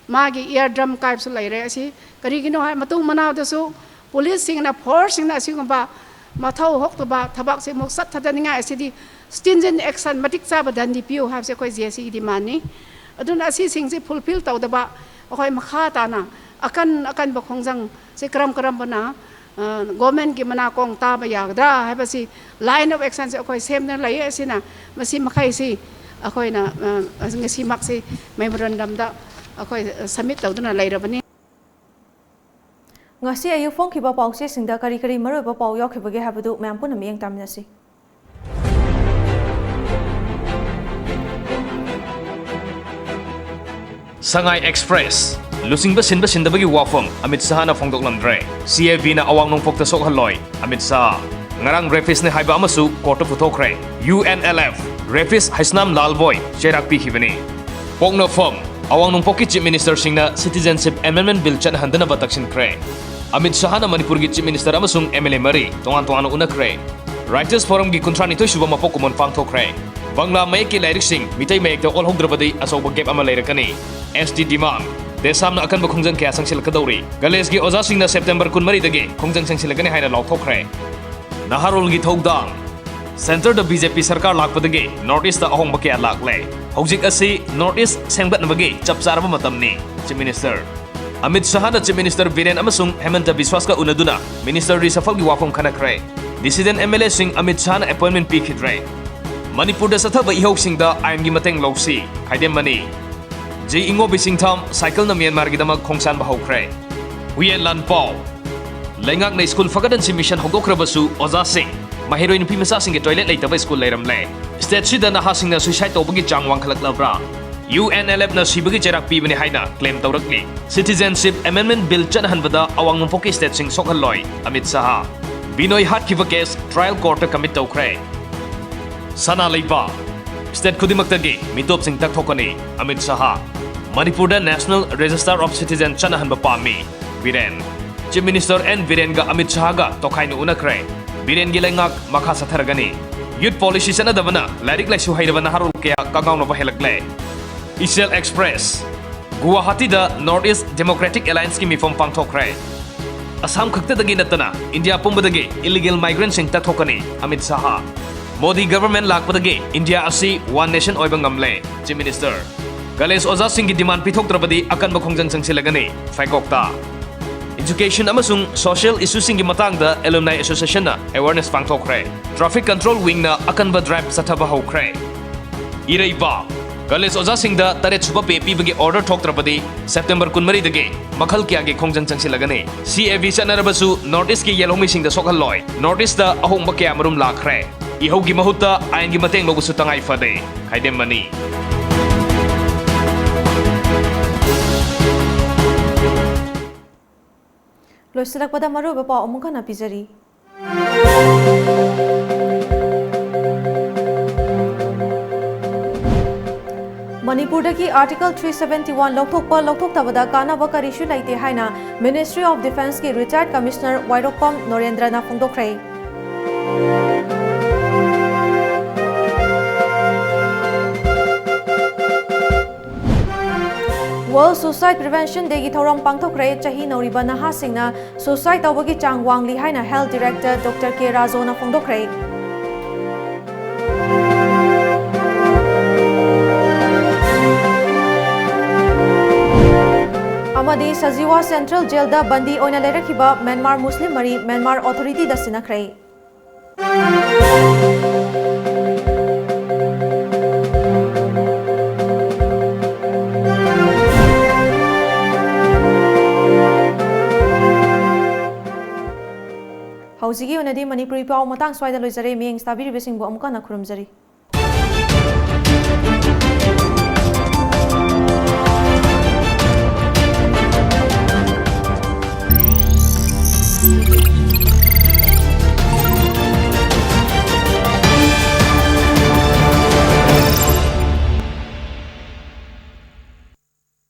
ꯃꯥꯒꯤ eardrum ꯀꯥꯏꯕꯁꯨ ꯂꯩꯔꯦ꯫ ꯑꯁꯤ ꯀꯔꯤꯒꯤꯅꯣ ꯍꯥꯏ, ꯃꯇꯨꯡ ꯃꯅꯥꯎꯗꯁꯨ policeꯁꯤꯡꯅ, forceꯁꯤꯡꯅ ꯑꯁꯤꯒꯨꯝꯕ ꯃꯊꯧ ꯍꯣꯛꯇꯕ ꯊꯕꯛꯁꯦ ꯑꯃꯨꯛ ꯆꯠꯊꯗꯅꯤꯡꯉꯥꯏ ꯑꯁꯤꯗꯤ stringent action, ꯃꯇꯤꯛ ꯆꯥꯕ ꯗꯟꯗꯤ ꯄꯤꯌꯨ ꯍꯥꯏꯕꯁꯦ ꯑꯩꯈꯣꯏ JACꯒꯤ demandꯅꯤ꯫ ꯑꯗꯨꯅ ꯑꯁꯤꯁꯤꯡꯁꯤ fulfil ꯇꯧꯗꯕ ꯑꯩꯈꯣꯏ ꯃꯈꯥ ꯇꯥꯅ ꯑꯀꯟ ꯑꯀꯟꯕ ꯈꯣꯡꯖꯪꯁꯦ ꯀꯔꯝ ꯀꯔꯝꯕꯅ, ꯑ, governmentꯀꯤ ꯃꯅꯥꯀꯣꯡ ꯇꯥꯕ ꯌꯥꯒꯗ꯭ꯔꯥ ꯍꯥꯏꯕꯁꯤ line of actionꯁꯦ ꯑꯩꯈꯣꯏ ꯁꯦꯝꯗꯨꯅ ꯂꯩꯌꯦ꯫ ꯑꯁꯤꯅ ꯃꯁꯤ ꯃꯈꯩꯁꯤ ꯑꯩꯈꯣꯏꯅ, ꯑ, ꯉꯁꯤꯃꯛꯁꯤ memorandumꯗ ꯑꯩꯈꯣꯏ submit ꯇꯧꯗꯨꯅ ꯂꯩꯔꯕꯅꯤ꯫ ꯉꯁꯤ ꯑꯌꯨꯛ ꯐꯣꯡꯈꯤꯕ ꯄꯥꯎꯆꯦꯁꯤꯡꯗ ꯀꯔꯤ ꯀꯔꯤ ꯃꯔꯨꯑꯣꯏꯕ ꯄꯥꯎ ꯌꯥꯎꯈꯤꯕꯒꯦ ꯍꯥꯏꯕꯗꯨ ꯃꯌꯥꯝ ꯄꯨꯟꯅ ꯃꯤꯠꯌꯦꯡ ꯇꯥꯃꯤꯟꯅꯁꯤ꯫ ꯁꯉꯥꯏ ꯑꯦꯛꯁꯄ꯭ꯔꯦꯁ꯫ ꯂꯨꯆꯤꯡꯕ ꯁꯤꯟꯕ ꯁꯤꯟꯗꯕꯒꯤ ꯋꯥꯐꯝ ꯑꯃꯤꯠ ꯁꯍꯥꯅ ꯐꯣꯡꯗꯣꯛꯂꯝꯗ꯭ꯔꯦ꯫ ꯁꯤ ꯑꯦ ꯕꯤꯅ ꯑꯋꯥꯡ ꯅꯣꯡꯄꯣꯛꯇ ꯁꯣꯛꯍꯜꯂꯣꯏ, ꯑꯃꯤꯠ ꯁꯍꯥ꯫ ꯉꯔꯥꯡ ꯔꯦꯄꯤꯁꯅꯦ ꯍꯥꯏꯕ ꯑꯃꯁꯨ ꯀꯣꯔꯠꯇ ꯄꯨꯊꯣꯛꯈ꯭ꯔꯦ꯫ ꯌꯨ ꯑꯦꯟ ꯑꯦꯜ ꯑꯦꯐ, ꯔꯦꯄꯤꯁ ꯍꯩꯁꯅꯥꯝ ꯂꯥꯜꯕꯣꯏ ꯆꯩꯔꯥꯛ ꯄꯤꯈꯤꯕꯅꯤ꯫ ꯄꯣꯛꯅꯐꯝ꯫ ꯑꯋꯥꯡ ꯅꯣꯡꯄꯣꯛꯀꯤ ꯆꯤꯐ ꯃꯤꯅꯤꯁꯇꯔꯁꯤꯡꯅ ꯁꯤꯇꯤꯖꯦꯟꯁꯤꯞ ꯑꯦꯃꯦꯟꯗꯃꯦꯟꯠ ꯕꯤꯜ ꯆꯠꯅꯍꯟꯗꯅꯕ ꯇꯛꯁꯤꯟꯈ꯭ꯔꯦ꯫ ꯑꯃꯤꯠ ꯁꯍꯥꯅ ꯃꯅꯤꯄꯨꯔꯒꯤ ꯆꯤꯐ ꯃꯤꯅꯤꯁꯇꯔ ꯑꯃꯁꯨꯡ ꯑꯦꯝ ꯑꯦꯜ ꯑꯦ ꯃꯔꯤ ꯇꯣꯉꯥꯟ ꯇꯣꯉꯥꯟꯅ ꯎꯅꯈ꯭ꯔꯦ꯫ ꯔꯥꯏꯇꯔꯁ ꯐꯣꯔꯝꯒꯤ ꯀꯨꯟꯊ꯭ꯔꯥ ꯅꯤꯊꯣꯏ ꯁꯨꯕ ꯃꯄꯣꯛ ꯀꯨꯝꯑꯣꯟ ꯄꯥꯡꯊꯣꯛꯈ꯭ꯔꯦ꯫ ꯕꯪꯂꯥ ꯃꯌꯦꯛꯀꯤ ꯂꯥꯏꯔꯤꯛꯁꯤꯡ ꯃꯤꯇꯩ ꯃꯌꯦꯛꯇ ꯑꯣꯜꯍꯧꯗ꯭ꯔꯕꯗꯤ ꯑꯆꯧꯕ ꯒꯦꯞ ꯑꯃ ꯂꯩꯔꯛꯀꯅꯤ꯫ ꯑꯦꯁ ꯇꯤ ꯗꯤꯃꯥꯟ꯫ ꯗꯦꯁꯥꯝꯅ ꯑꯀꯟꯕ ꯈꯣꯡꯖꯪ ꯀꯌꯥ ꯆꯪꯁꯤꯜꯂꯛꯀꯗꯧꯔꯤ꯫ ꯀꯂꯦꯖꯒꯤ ꯑꯣꯖꯥꯁꯤꯡꯅ ꯁꯦꯞꯇꯦꯝꯕꯔ ꯀꯨꯟꯃꯔꯤꯗꯒꯤ ꯈꯣꯡꯖꯪ ꯆꯪꯁꯤꯜꯂꯛꯀꯅꯤ ꯍꯥꯏꯅ ꯂꯥꯎꯊꯣꯛꯈ꯭ꯔꯦ꯫ ꯅꯍꯥꯔꯣꯜꯒꯤ ꯊꯧꯗꯥꯡ꯫ ꯁꯦꯟꯇꯔꯗ ꯕꯤ ꯖꯦ ꯄꯤ ꯁꯔꯀꯥꯔ ꯂꯥꯛꯄꯗꯒꯤ ꯅꯣꯔꯠ ꯏꯁꯇ ꯑꯍꯣꯡꯕ ꯀꯌꯥ ꯂꯥꯛꯂꯦ꯫ ꯍꯧꯖꯤꯛ ꯑꯁꯤ ꯅꯣꯔꯠ ꯏꯁ ꯁꯦꯝꯒꯠꯅꯕꯒꯤ ꯆꯞ ꯆꯥꯔꯕ ꯃꯇꯝꯅꯤ, ꯆꯤꯐ ꯃꯤꯅꯤꯁꯇꯔ꯫ ꯑꯃꯤꯠ ꯁꯍꯥꯅ ꯆꯤꯐ ꯃꯤꯅꯤꯁꯇꯔ ꯕꯤꯔꯦꯟ ꯑꯃꯁꯨꯡ ꯍꯦꯃꯟꯇ ꯕꯤꯁ꯭ꯋꯥꯁꯀ ꯎꯅꯗꯨꯅ ꯃꯤꯅꯤꯁꯇꯔ ꯔꯤꯁꯐꯜꯒꯤ ꯋꯥꯐꯝ ꯈꯟꯅꯈ꯭ꯔꯦ꯫ ꯗꯤꯁꯤꯗꯦꯟ ꯑꯦꯝ ꯑꯦꯜ ꯑꯦꯁꯤꯡ ꯑꯃꯤꯠ ꯁꯍꯥꯅ ꯑꯦꯄꯣꯏꯟꯃꯦꯟꯠ ꯄꯤꯈꯤꯗ꯭ꯔꯦ꯫ ꯃꯅꯤꯄꯨꯔꯗ ꯆꯠꯊꯕ ꯏꯍꯧꯁꯤꯡꯗ ꯑꯥꯏꯟꯒꯤ ꯃꯇꯦꯡ ꯂꯧꯁꯤ, ꯈꯥꯏꯗꯦꯝ ꯃꯅꯤ꯫ ꯖꯤ ꯏꯉꯣꯕꯤ ꯆꯤꯡꯊꯥꯝ ꯁꯥꯏꯀꯜꯅ ꯃ꯭ꯌꯥꯟꯃꯥꯔꯒꯤꯗꯃꯛ ꯈꯣꯡꯁꯥꯟꯕ ꯍꯧꯈ꯭ꯔꯦ꯫ ꯍꯨꯏꯌꯦꯟ ꯂꯥꯟꯄꯥꯎ꯫ ꯂꯩꯉꯥꯛꯅ ꯁ꯭ꯀꯨꯜ ꯐꯒꯠꯍꯟꯁꯤ ꯃꯤꯁꯟ ꯍꯧꯗꯣꯛꯈ꯭ꯔꯕꯁꯨ ꯑꯣꯖꯥꯁꯤꯡ, ꯃꯍꯩꯔꯣꯏ ꯅꯨꯄꯤ ꯃꯆꯥꯁꯤꯡꯒꯤ ꯇꯣꯏꯂꯦꯠ ꯂꯩꯇꯕ ꯁ꯭ꯀꯨꯜ ꯂꯩꯔꯝꯂꯦ꯫ ꯁ꯭ꯇꯦꯠꯁꯤꯗ ꯅꯍꯥꯁꯤꯡꯅ ꯁꯨꯏꯁꯥꯏꯗ ꯇꯧꯕꯒꯤ ꯆꯥꯡ ꯋꯥꯡꯈꯠꯂꯛꯂꯕ꯭ꯔꯥ? ꯌꯨ ꯑꯦꯟ ꯑꯦꯜ ꯑꯦꯐꯅ ꯁꯤꯕꯒꯤ ꯆꯩꯔꯥꯛ ꯄꯤꯕꯅꯤ ꯍꯥꯏꯅ ꯀ꯭ꯂꯦꯝ ꯇꯧꯔꯛꯂꯤ꯫ ꯁꯤꯇꯤꯖꯦꯟꯁꯤꯞ ꯑꯦꯃꯦꯟꯗꯃꯦꯟꯠ ꯕꯤꯜ ꯆꯠꯅꯍꯟꯕꯗ ꯑꯋꯥꯡ ꯅꯣꯡꯄꯣꯛꯀꯤ ꯁ꯭ꯇꯦꯠꯁꯤꯡ ꯁꯣꯛꯍꯜꯂꯣꯏ, ꯑꯃꯤꯠ ꯁꯍꯥ꯫ ꯕꯤꯅꯣꯏ ꯍꯥꯠꯈꯤꯕ ꯀꯦꯁ ꯇ꯭ꯔꯥꯌꯦꯜ ꯀꯣꯔꯠꯇ ꯀꯃꯤꯠ ꯇꯧꯈ꯭ꯔꯦ꯫ ꯁꯅꯥ ꯂꯩꯕꯥꯛ꯫ ꯁ꯭ꯇꯦꯠ ꯈꯨꯗꯤꯡꯃꯛꯇꯒꯤ ꯃꯤꯇꯣꯞꯁꯤꯡ ꯇꯛꯊꯣꯛꯀꯅꯤ, ꯑꯃꯤꯠ ꯁꯍꯥ꯫ ꯃꯅꯤꯄꯨꯔꯗ ꯅꯦꯁꯅꯦꯜ ꯔꯦꯖꯤꯁꯇꯥꯔ ꯑꯣꯐ ꯁꯤꯇꯤꯖꯦꯟ ꯆꯠꯅꯍꯟꯕ ꯄꯥꯝꯃꯤ, ꯕꯤꯔꯦꯟ꯫ ꯆꯤꯐ ꯃꯤꯅꯤꯁꯇꯔ ꯑꯦꯟ ꯕꯤꯔꯦꯟꯒ ꯑꯃꯤꯠ ꯁꯍꯥꯒ ꯇꯣꯈꯥꯏꯅ ꯎꯅꯈ꯭ꯔꯦ꯫ ꯕꯤꯔꯦꯟꯒꯤ ꯂꯩꯉꯥꯛ ꯃꯈꯥ ꯆꯠꯊꯔꯒꯅꯤ꯫ ꯌꯨꯠ ꯄꯣꯂꯤꯁꯤ ꯆꯠꯅꯗꯕꯅ ꯂꯥꯏꯔꯤꯛ ꯂꯥꯏꯁꯨ ꯍꯩꯔꯕ ꯅꯍꯥꯔꯣꯜ ꯀꯌꯥ ꯀꯉꯥꯎꯅꯕ ꯍꯦꯜꯂꯛꯂꯦ꯫ ꯏꯆꯦꯜ ꯑꯦꯛꯁꯄ꯭ꯔꯦꯁ꯫ ꯒꯨꯋꯥꯍꯥꯇꯤꯗ ꯅꯣꯔꯠ ꯏꯁ ꯗꯦꯃꯣꯀ꯭ꯔꯦꯇꯤꯛ ꯑꯦꯂꯥꯏꯟꯁꯀꯤ ꯃꯤꯐꯝ ꯄꯥꯡꯊꯣꯛꯈ꯭ꯔꯦ꯫ ꯑꯁꯥꯝ ꯈꯛꯇꯗꯒꯤ ꯅꯠꯇꯅ ꯏꯟꯗꯤꯌꯥ ꯄꯨꯝꯕꯗꯒꯤ ꯏꯂꯤꯒꯦꯜ ꯃꯥꯏꯒ꯭ꯔꯦꯟꯠꯁꯤꯡ ꯇꯛꯊꯣꯛꯀꯅꯤ, ꯑꯃꯤꯠ ꯁꯍꯥ꯫ ꯃꯣꯗꯤ ꯒꯚꯔꯟꯃꯦꯟꯠ ꯂꯥꯛꯄꯗꯒꯤ ꯏꯟꯗꯤꯌꯥ ꯑꯁꯤ ꯋꯥꯟ ꯅꯦꯁꯟ ꯑꯣꯏꯕ ꯉꯝꯂꯦ, ꯆꯤꯐ ꯃꯤꯅꯤꯁꯇꯔ꯫ ꯀꯂꯦꯖ ꯑꯣꯖꯥꯁꯤꯡꯒꯤ ꯗꯤꯃꯥꯟ ꯄꯤꯊꯣꯛꯇ꯭ꯔꯕꯗꯤ ꯑꯀꯟꯕ ꯈꯣꯡꯖꯪ ꯆꯪꯁꯤꯜꯂꯒꯅꯤ, ꯐꯩꯀꯣꯛꯇ꯫ ꯏꯗꯨꯀꯦꯁꯟ ꯑꯃꯁꯨꯡ ꯁꯣꯁꯤꯌꯦꯜ ꯏꯁꯨꯁꯤꯡꯒꯤ ꯃꯇꯥꯡꯗ ꯑꯦꯂꯨꯝꯅꯥꯏ ꯑꯦꯁꯣꯁꯤꯌꯦꯁꯟꯅ ꯑꯦꯋꯥꯔꯅꯦꯁ ꯄꯥꯡꯊꯣꯛꯈ꯭ꯔꯦ꯫ ꯇ꯭ꯔꯥꯐꯤꯛ ꯀꯟꯇ꯭ꯔꯣꯜ ꯋꯤꯡꯅ ꯑꯀꯟꯕ ꯗ꯭ꯔꯥꯏꯚ ꯆꯠꯊꯕ ꯍꯧꯈ꯭ꯔꯦ꯫ ꯏꯔꯩꯕꯥꯛ꯫ ꯀꯂꯦꯖ ꯑꯣꯖꯥꯁꯤꯡꯗ ꯇꯔꯦꯠ ꯁꯨꯕ ꯄꯦ ꯄꯤꯕꯒꯤ ꯑꯣꯔꯗꯔ ꯊꯣꯛꯇ꯭ꯔꯕꯗꯤ ꯁꯦꯞꯇꯦꯝꯕꯔ ꯀꯨꯟꯃꯔꯤꯗꯒꯤ ꯃꯈꯜ ꯀꯌꯥꯒꯤ ꯈꯣꯡꯖꯪ ꯆꯪꯁꯤꯜꯂꯒꯅꯤ꯫ ꯁꯤ ꯑꯦ ꯕꯤ ꯆꯠꯅꯔꯕꯁꯨ ꯅꯣꯔꯠ ꯏꯁꯀꯤ ꯌꯦꯜꯍꯧꯃꯤꯁꯤꯡꯗ ꯁꯣꯛꯍꯜꯂꯣꯏ꯫ ꯅꯣꯔꯠ ꯏꯁꯇ ꯑꯍꯣꯡꯕ ꯀꯌꯥ ꯃꯔꯨꯝ ꯂꯥꯛꯈ꯭ꯔꯦ꯫ ꯏꯍꯧꯒꯤ ꯃꯍꯨꯠꯇ ꯑꯥꯏꯟꯒꯤ ꯃꯇꯦꯡ ꯂꯧꯕꯁꯨ ꯇꯉꯥꯏ ꯐꯗꯦ꯫ ꯈꯥꯏꯗꯦꯝ ꯃꯅꯤ꯫ ꯂꯣꯏꯁꯤꯜꯂꯛꯄꯗ ꯃꯔꯨꯑꯣꯏꯕ ꯄꯥꯎ ꯑꯃꯨꯛ ꯍꯟꯅ ꯄꯤꯖꯔꯤ꯫ ꯃꯅꯤꯄꯨꯔꯗꯒꯤ Article three seventy one ꯂꯧꯊꯣꯛꯄ ꯂꯧꯊꯣꯛꯇꯕꯗ ꯀꯥꯟꯅꯕ ꯀꯔꯤꯁꯨ ꯂꯩꯇꯦ ꯍꯥꯏꯅ Ministry of Defenceꯀꯤ retired commissioner ꯋꯥꯏꯔꯣꯛꯄꯝ ꯅꯣꯔꯦꯟꯗ꯭ꯔꯅ ꯐꯣꯡꯗꯣꯛꯈ꯭ꯔꯦ꯫ World Suicide Prevention Dayꯒꯤ ꯊꯧꯔꯝ ꯄꯥꯡꯊꯣꯛꯈ꯭ꯔꯦ꯫ ꯆꯍꯤ ꯅꯧꯔꯤꯕ ꯅꯍꯥꯁꯤꯡꯅ suicide ꯇꯧꯕꯒꯤ ꯆꯥꯡ ꯋꯥꯡꯂꯤ ꯍꯥꯏꯅ Health Director Doctor K ꯔꯥꯖꯣꯅ ꯐꯣꯡꯗꯣꯛꯈ꯭ꯔꯦ꯫ ꯑꯃꯗꯤ ꯁꯖꯤꯋꯥ Central Jailꯗ ꯕꯟꯗꯤ ꯑꯣꯏꯅ ꯂꯩꯔꯛꯈꯤꯕ ꯃ꯭ꯌꯥꯟꯃꯥꯔ ꯃꯨꯁꯂꯤꯝ ꯃꯔꯤ ꯃ꯭ꯌꯥꯟꯃꯥꯔ authorityꯗ ꯁꯤꯟꯅꯈ꯭ꯔꯦ꯫ ꯍꯧꯖꯤꯛꯀꯤ ꯑꯣꯏꯅꯗꯤ ꯃꯅꯤꯄꯨꯔꯤ ꯄꯥꯎ ꯃꯇꯥꯡ ꯁ꯭ꯋꯥꯏꯗ ꯂꯣꯏꯖꯔꯦ꯫ ꯃꯤꯠꯌꯦꯡ ꯇꯥꯕꯤꯔꯤꯕꯁꯤꯡꯕꯨ ꯑꯃꯨꯛ ꯍꯟꯅ ꯈꯨꯔꯨꯝꯖꯔꯤ꯫